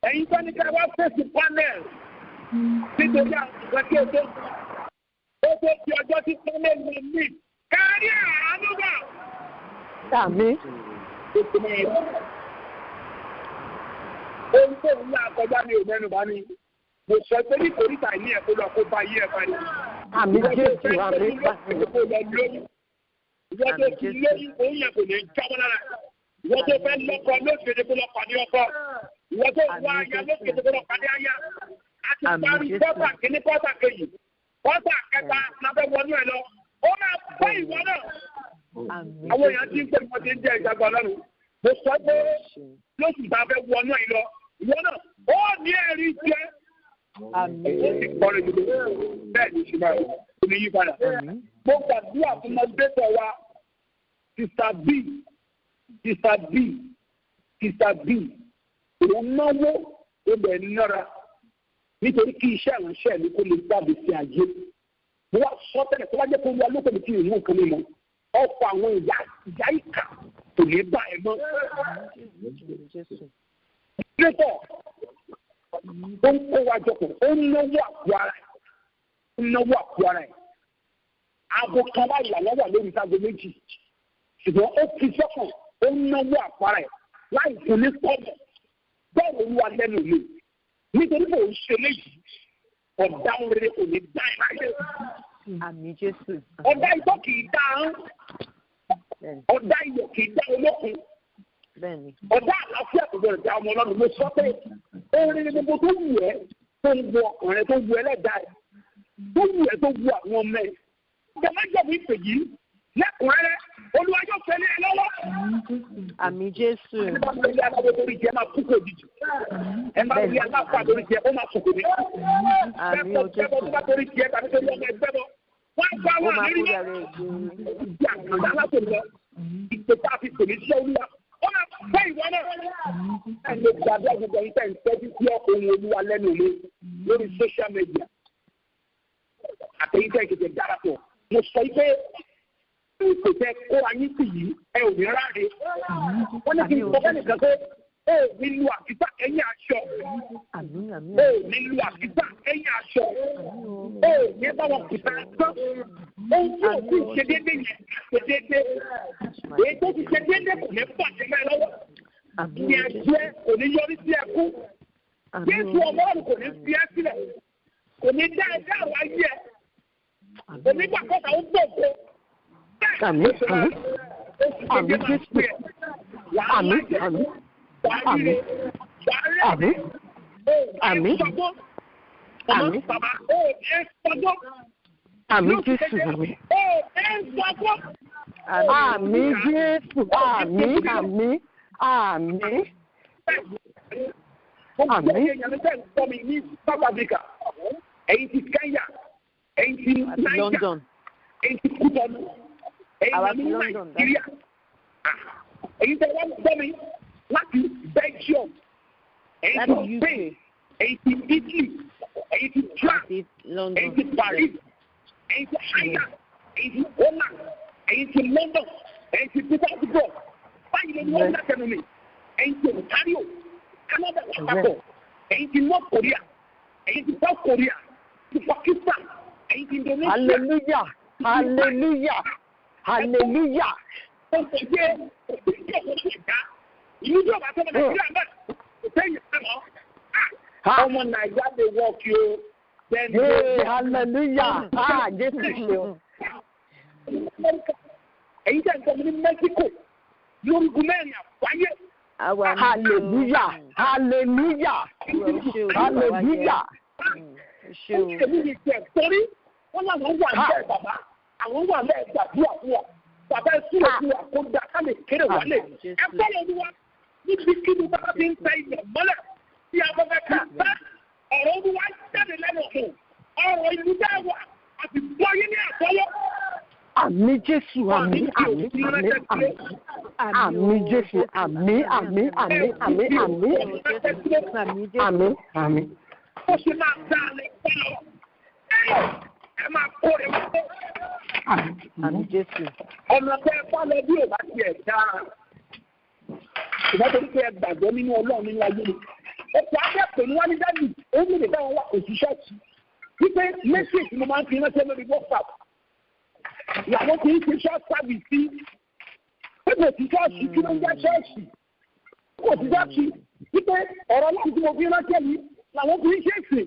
Ẹ̀yin tó ní ká wá fèsì panel nítorí àwọn ìgbà tí ó tó di ọjọ́ tí panel will meet. Kárí àánú gbà. Àmín. Ohun tó ń là kọjá ní òmẹ́nu bá ní. Mo sọ pé ní kòríta ìní ẹ̀ kó lọ kó bá yí ẹ̀ parí. Àmín Jésù, àmín. Ìwọ tó ti lóyún òun yẹn kò ní jábọ́ lára. Ìwọ tó fẹ́ lọ́kọ lóṣèlú kó lọ pàdé ọkọ. Ìwọ tó wá aya lóṣèlú kó lọ pàdé aya. A ti parí kọ́tà kìíní kọ́tà kejì. Kọ́tà kẹta la fẹ́ wọnú ẹ̀ lọ. Ó máa bọ́ ìwọ náà. Àwọn èèyàn ti ń pè wọ́n ti ń jẹ́ ìgbàgbọ́ lọ́rùn. Mo sọ pé lóṣù tá a fẹ́ wọnú ẹ̀ lọ. Ìwọ náà ó ní ẹ̀rí jẹ́. Ó sì kọ́ bẹ́ẹ̀ ni ṣùgbọ́n ò ní yí padà. Mo gbàdúrà fún mọ́tẹ́tọ̀ wa. Sister B, Sister B, Sister B, òun náwó ibẹ̀ nára nítorí kí iṣẹ́ ìránṣẹ́ mi kó lè jáde sí ayé. Mo wá sọ tẹ́lẹ̀ tó bá jẹ́ kó wá lóko mi kí n mú nǹkan mi mọ́. Ọ̀pọ̀ àwọn ìyá ìkà kò ní bá ẹ mọ́. Nígbà ó ń kó wa jọpọ̀, ó ń náwó àpò ara ẹ̀, ó ń náwó àpò ara ẹ̀. Aago kan báyìí làwọn wà lórí ságo méjì. Ṣùgbọ́n ó fi sọ́kàn, ó ń náwó àpárá ẹ̀ láì fún ní kọ́bọ̀. Bẹ́ẹ̀ Olúwa lẹ́nu mi. Nítorí kò ń ṣe léyìí, ọ̀dà rere kò ní dá ẹ̀ láyé. Àmín Jésù. Ọ̀dà ìtọ́ kì í dá ahọ́n. Ọ̀dà iyọ̀ kì í dá olókun. Ọ̀dà àlàáfíà kò gbọdọ̀ dá ọmọ Ọlọ́run. Mo sọ pé orin ni gbogbo tó wù ẹ́ tó ń bu ọkàn rẹ tó wù ẹlẹ́dàá ẹ̀ tó wù ẹ́ tó wù àwọn ọmọ ẹ̀. Jọ̀mọ́jọ̀mọ́ ìpè yìí lẹ́kùnrẹ́rẹ́ Olúwa yóò fẹ́ lé ẹ lọ́wọ́. Àmín Jésù. Ẹ bá wọlé aláwọ̀ torí jẹ máa kú kò jìjì. Ẹ bá wọlé aláwọ̀ torí jẹ ó máa sòkò ní. Àmín o Jésù. Bẹ́ẹ̀ bọ́ torí jẹ tàbí torí ọmọ ẹgbẹ́ bọ́. Wọ́n á gba àwọn àlérí náà. Ìjà àgbà látò lọ. Ìpè tá a fi pè ní iṣẹ́ Olúwa. Ó máa fẹ́ ìwọ náà. Ẹ lè gbàdúrà gbogbo ẹ̀yin tẹ̀ ń tẹ́jú sí ohun Olúwa lẹ́nu mi lórí social media. Àtẹ̀yìntẹ̀ ìkẹ̀kẹ̀ darapọ̀. Mo sọ pé kò tẹ kó ayé sì yìí ẹ ò ní ráre. Wọ́n ní kí n sọ fẹ́ nìkan pé ó ní lu àkísà ẹ̀yìn aṣọ. Ó ní lu àkísà ẹ̀yìn aṣọ. Ó ní báwọn kìtà tán. Ohun tí ò sì ṣe déédéé yẹn ṣe déédéé. Èyí tó ti ṣe déédéé kò ní bàjẹ́ mẹ́ lọ́wọ́. Ìyẹn jẹ́ kò ní yọrí sí ẹkú. Jésù ọmọ ọ̀run kò ní fi ẹ́ sílẹ̀. Kò ní dá ẹ dá àwọn ayé ẹ. Kò ní gbàgbọ́ta ó gbòògbò. Àmín, àmín, àmín Jésù, àmín, àmín, àmín, àmín, àmín, àmín, àmín Jésù, àmín, àmín Jésù, àmín, àmín, àmín, àmín. Ẹ̀yin ti Kenya, ẹ̀yin ti Niger, ẹ̀yin ti Kútọ́nù. Ẹ̀yin ní Nàìjíríà, ẹ̀yin tẹ́ wọ́n gbọ́ mi láti Belgium, ẹ̀yin ti Spain, ẹ̀yin ti Italy, ẹ̀yin ti France, ẹ̀yin ti Paris, ẹ̀yin ti Ireland, ẹ̀yin ti Holland, ẹ̀yin ti London, ẹ̀yin ti Petersburg, báyìí ló ní wọ́n látẹnu mi, ẹ̀yin ti Ontario, Canada lápapọ̀, ẹ̀yin ti North Korea, ẹ̀yin ti South Korea, ti Pakistan, ẹ̀yin ti Indonesia. Hallelujah, hallelujah. Hallelujah. Ọmọ Nàìjíríà dey work yo. Hallelujah. Ah, Jésù ṣe o. Èyí tẹ̀ ń sọ mi ní Mexico lórúkú mẹ́rin àgbáyé. Hallelujah. Hallelujah. Hallelujah. Èmi ni ìjẹ́ torí wọ́n láwọn wà ní ẹ̀ bàbá. Àwọn wà lẹ́ẹ̀ gbàdúrà fún wa. Bàbá ẹ súrò fún wa kó da ká lè kéré wálé. Ẹ bọ́lọ̀ olúwa níbi kí ni bàbá ti ń tẹ ilẹ̀ mọ́lẹ̀. Tí a bọ́ fẹ́ kà ọ̀rọ̀ Olúwa jáde lẹ́nu ọ̀hún. Ọ̀rọ̀ ìlú bẹ́ẹ̀ wà àti gbọ́ yín ní àtọwọ́. Àmín Jésù, àmín, àmín, àmín, àmín. Àmín Jésù, àmín, àmín, àmín, àmín, àmín. Àmín, àmín. Ó ṣe máa dá a lè pẹ́ lọ. Ẹ máa kó rẹ̀ wọ́n. Àmín Jésù. Ọ̀nà tẹ́ ẹ bá lọ bí ò bá tiẹ̀ dáa. Ìbá torí pé ẹ gbàgbọ́ nínú Ọlọ́run nínú ayé mi. Ọ̀pọ̀ akẹ́kọ̀ọ́ ni wọ́n ní dájú, ó ní lè báwọn wà òṣìṣẹ́ sí. Wípé mẹ́sẹ̀jì mo máa ń fi ránṣẹ́ lórí WhatsApp. Ìyàwó kì í ṣe church service sí. Pé kò sí ṣọ́ọ̀ṣì kí ló ń jẹ́ ṣọ́ọ̀ṣì. Kò sí ṣọ́ọ̀ṣì. Wípé ọ̀rọ̀ náà tí mo fi ránṣẹ́ yìí làwọn kì í ṣe èsì.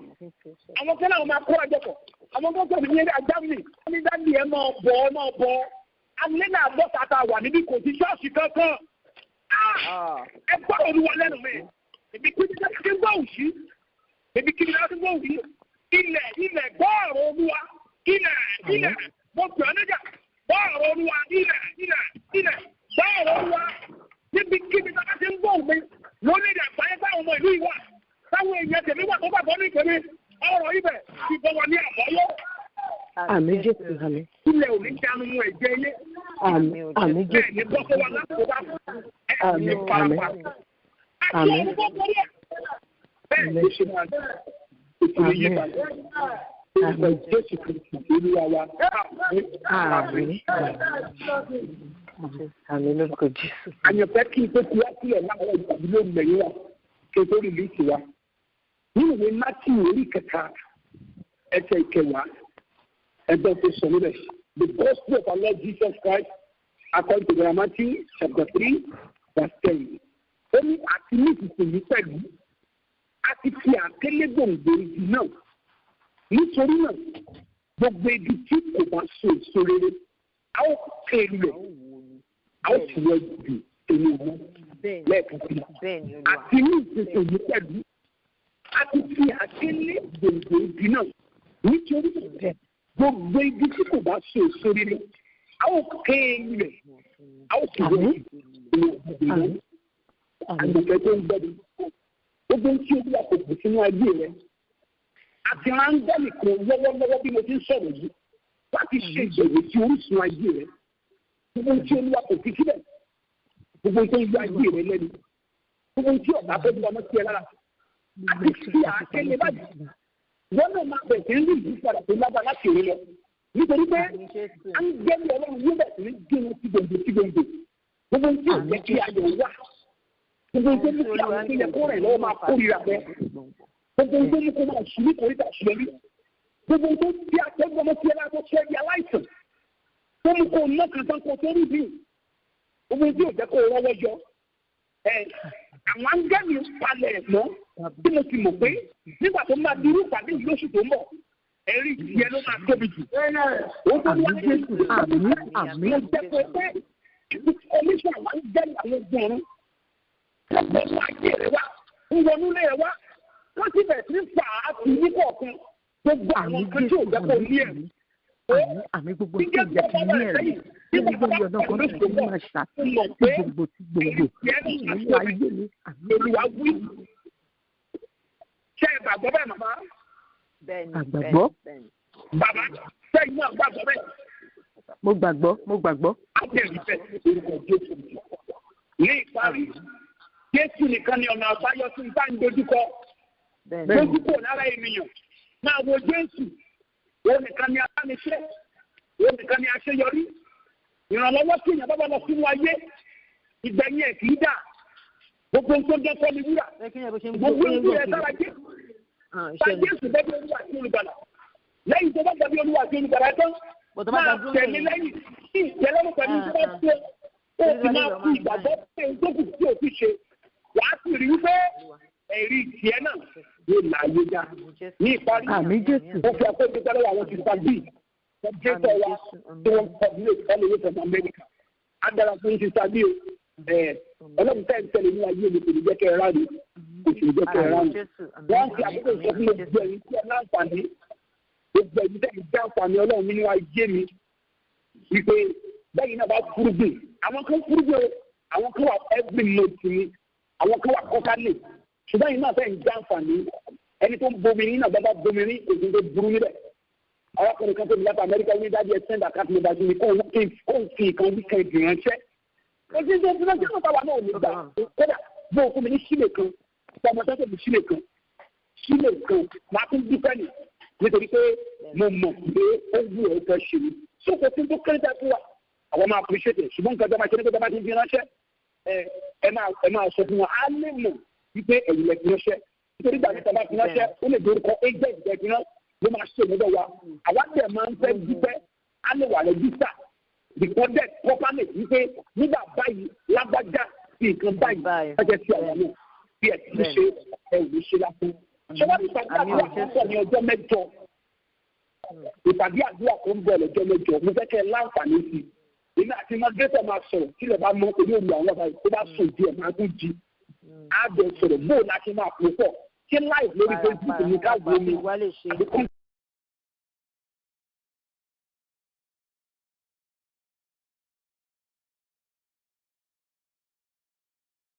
Àwọn kan náà máa kó ẹjọ́ pọ̀. Àwọn kan sọ̀rọ̀ ní eré Germany. Wọ́n ní dájú ẹ máa bọ̀ ẹ máa bọ̀. Alẹ́ náà bọ́ tata wà níbí kò sí ṣọ́ọ̀ṣì kankan. Ẹ gbọ́dọ̀ Olúwa lẹ́nu mi. Èmi kí ni kí n gbọ́ òṣì. Èmi kí ni kí n gbọ́ òṣì. Ilẹ̀ ilẹ̀ gbọ́ ọ̀rọ̀ Olúwa. Ilẹ̀ ilẹ̀ mo pè ọ́ níjà. Gbọ́ ọ̀rọ̀ Olúwa ilẹ̀ ilẹ̀ ilẹ̀ gbọ́ ọ̀rọ̀ Olúwa. Níbikíbi tá a bá ti ń gbọ́ òun mi lórílẹ̀ àgbáyé táwọn ọmọ ìlú yìí wà. Táwọn èèyàn tèmi wà tó gbàgbọ́ ní ìpèmí. Ọ̀rọ̀ ibẹ̀ ti bọ̀ wà ní àbọ̀yọ́. Àmín Jésù, àmín. Ilẹ̀ ò ní dánú mú ẹ̀jẹ̀ ilé. Àmín, àmín Bẹ́ẹ̀ Jésù. ni bọ́sọ̀ wa láti wá. Ẹ̀ ní Àmín, farapa. àmín. Àti Àmín. orúkọ borí ẹ̀. Bẹ́ẹ̀ ló ṣe máa ètò yìí balẹ̀. Orúkọ Jésù Kristi Olúwa wa. Àmín. Àmín lórúkọ Jésù. Àyànfẹ́ kí n tó ti wá sílẹ̀ láwọn ìgbàgbé lórí lẹ́yìn wa kí n tó rìlíìsì wa. Nínú ìwé Mátíù orí kẹta ẹsẹ̀ ìkẹwàá ẹgbẹ́ tó sọ níbẹ̀. The gospel of our Lord Jesus Christ according to Matthew chapter 3 verse 10. Ó ní àti ní ìsinsìnyí pẹ̀lú a ti fi àkélé gbòǹgbò igi náà. Nítorí náà gbogbo igi tí kò bá so èso rere a ó ké lulẹ̀ a ó sì wọ jù èmi òun lẹ́ẹ̀kan sí i. Bẹ́ẹ̀ni Olúwa. Àti ní ìsinsìnyí pẹ̀lú a ti fi àkélé gbòǹgbò igi náà. Nítorí náà gbogbo igi tí kò bá so èso rere a ó ké lulẹ̀ a ó sì wọ jù èmi òun. Àmín. Àmín. Àgbẹ̀fẹ́ tó ń gbẹ́ni gbogbo tí Olúwa kò kù sínú ayé rẹ àti máa ń dẹ́nì kan lọ́wọ́lọ́wọ́ bí mo ti ń sọ̀rọ̀ yìí láti ṣe ìbẹ̀wò sí orísun ayé rẹ gbogbo tí Olúwa kò fi sílẹ̀ gbogbo tó ń yọ ayé rẹ lẹ́nu gbogbo tí ọ̀tá fẹ́ bí ọmọ sí ẹ lára àti sí àákéle báyìí wọ́n náà máa bẹ̀rẹ̀ sí ní ìyípadà tó lágbára láti òní lọ nítorí pé Àmín Jésù. áńgẹ́lì Ọlọ́run yóò bẹ̀rẹ̀ sí ní gé wọn sí gbòǹgbò sí gbòǹgbò gbogbo tí ò jẹ́ kí ayọ̀ wà gbogbo tó mú kí àwọn tó yẹ kó rìn lọ́wọ́ máa kórìíra rẹ gbogbo tó mú kó máa sùn ní kórìíra ṣùgbọ́n gbogbo tó bí akẹ́gbọ́n tí ẹ bá tó ṣe di aláìsàn tó mú kó ná kan tán kó tó rí bí gbogbo tí ò jẹ́ kó rọ́wọ́ yọ ẹ àwọn áńgẹ́lì ń palẹ̀ mọ́ bí mo ti mọ̀ pé nígbà tó máa dirú ìpàdé yìí lóṣù tó ń bọ̀ ẹ̀rí ìyẹn ló máa tóbi jù. Ó tó ní Àmín Jésù, àmín, àmín. mo jẹ́ pé pé oníṣẹ́ àwọn áńgẹ́lì àwọn ogun ọ̀run gbogbo ayé rẹ wá ń wọnú lé rẹ wá wọ́n ti bẹ̀rẹ̀ sí ní fà á sí ní kọ̀ọ̀kan gbogbo àwọn Àmín nǹkan tí Jésù, ò jẹ́ kó ní ẹ̀rí. àmín, àmín gbogbo tí ò jẹ́ kí ní ẹ̀rí. Gbogbo ìyọ̀ náà kan tó ti máa ṣàtì gbogbo tí gbogbo nínú ayé mi. Àmín. Olúwa wí. Ṣé ẹ gbàgbọ́ bẹ́ẹ̀ màmá? Bẹ́ẹ̀ni. Àgbàgbọ́. Bẹ́ẹ̀ni. Bàbá ṣé inú àgbàgbọ́ bẹ́ẹ̀? Mo gbàgbọ́, mo gbàgbọ́. Á jẹ́ ìfẹ́ orúkọ Jésù. Ní ìparí, Jésù nìkan ni ọ̀nà àbáyọ sí bá ń dojúkọ. Bẹ́ẹ̀ni. Lójú kò lára ènìyàn. Máa wo Jésù. Òun nìkan ni abániṣẹ́. Òun nìkan ni aṣeyọrí. Ìrànlọ́wọ́ tí èèyàn bá bá lọ sínú ayé. Ìgbẹ̀yìn ẹ̀ kì í dà. Gbogbo ohun tó ń dẹ́kọ́ ni wúrà. Bẹ́ẹ̀ kí ni ẹ bó ṣe ń gbó Gbogbo ohun tó yẹ sára Jésù. Ah, Bá iṣẹ́ ni. Jésù bẹ́ẹ̀ bí Olúwa àti olùgbàlà. Lẹ́yìn tó bá gbàgbé Olúwa àti olùgbàlà tán. Bọ̀dọ̀ bá Máa dá dúró tẹ̀lé lẹ́yìn. lẹ́yìn. Kí ìtẹ́lọ́rùn pẹ̀lú tó bá tó. Ó sì máa fi ìgbàgbọ́ pé ohun tó kù tí ò fi ṣe. Wàá sì rí wípé ẹ̀rí tiẹ̀ náà yóò láàyè já. Ní ìparí, Àmín Jésù. ó fi àkójọ tẹ́lẹ̀ àwọn ti ta bíi kọ́mpútà wa tí wọ́n coordinate all the way from America. Adára fún ti ta bíi o. Ọlọ́run tẹ́ ń tẹ̀lé ní ayé mi kò ní jẹ́ kẹ́ ẹ ráre. Kò sì ní jẹ́ kẹ́ ẹ ráre. Àmín Jésù. Àmín, Wọ́n fi àkókò àmín, sọ fún àmín gbogbo ẹ̀yin tí ẹ láǹfààní. Gbogbo ẹ̀yin tẹ́ ń jẹ́ àǹfààní Ọlọ́run nínú ayé mi. Wípé bẹ́ẹ̀ náà bá fúrúgbìn. Àwọn kan fúrúgbìn o. Àwọn kan wà every month ni. Àwọn kan wà kọ́kálẹ̀. Ṣùgbọ́n yìí náà fẹ́ ń jàǹfààní ẹni tó ń bomi ní náà bá bomi ní òsì tó burú níbẹ̀. Arákùnrin kan tó ní láti Amẹ́ríkà ní dájú ẹ send account number sí mi kó ń fi nǹkan weekend ránṣẹ́. Òsì tó fi ránṣẹ́ náà táwa náà ò ní gbà. Kódà bó o fún mi ní sílè kan, ọmọ tó ń sílè kan, sílè kan, máa tún dúpẹ́ nì nítorí pé mo mọ̀ pé ó wù ẹ́ fẹ́ ṣe ni. Sóko tí tó kéré tẹ́ fún wa, àwọn máa appreciate it. Ṣùgbọ́n nǹkan tó máa ṣe ní pé tó bá ti fi ránṣẹ́, ẹ máa sọ fún wa, á lè mọ̀ wípé ẹ̀yin lẹ fi ránṣẹ́. Nítorí gbàgbé tó bá fi ránṣẹ́, ó lè dorúkọ agent tẹ́ fi rán ló máa ṣe ìmúdọ̀ wa. Àwa dẹ̀ máa ń fẹ́ dúpẹ́, á lè wà rẹ́gísítà recorded properly wípé nígbà báyìí lágbájá sí nǹkan báyìí ránṣẹ́ sí àwọn náà bí ẹ ti ṣe ẹ ò ní ṣe lásán. Ṣé wọ́n ní ìpàdé àdúrà tó ń bọ̀ ní ọjọ́ mẹ́jọ? Ìpàdé àdúrà tó ń bọ̀ lọ́jọ́ mẹ́jọ, mo fẹ́ kẹ́ ẹ láǹfààní sí i. Èmi àti mọ́gẹ́tọ̀ máa sọ̀rọ̀ tí lè bá mọ orí òru àwọn ọba yìí tó bá sùn díẹ̀ máa tún jí. Á jọ sọ̀rọ̀ bóò la ṣe máa pò pọ̀ ṣé live lórí Facebook ní ká wo ni àbí.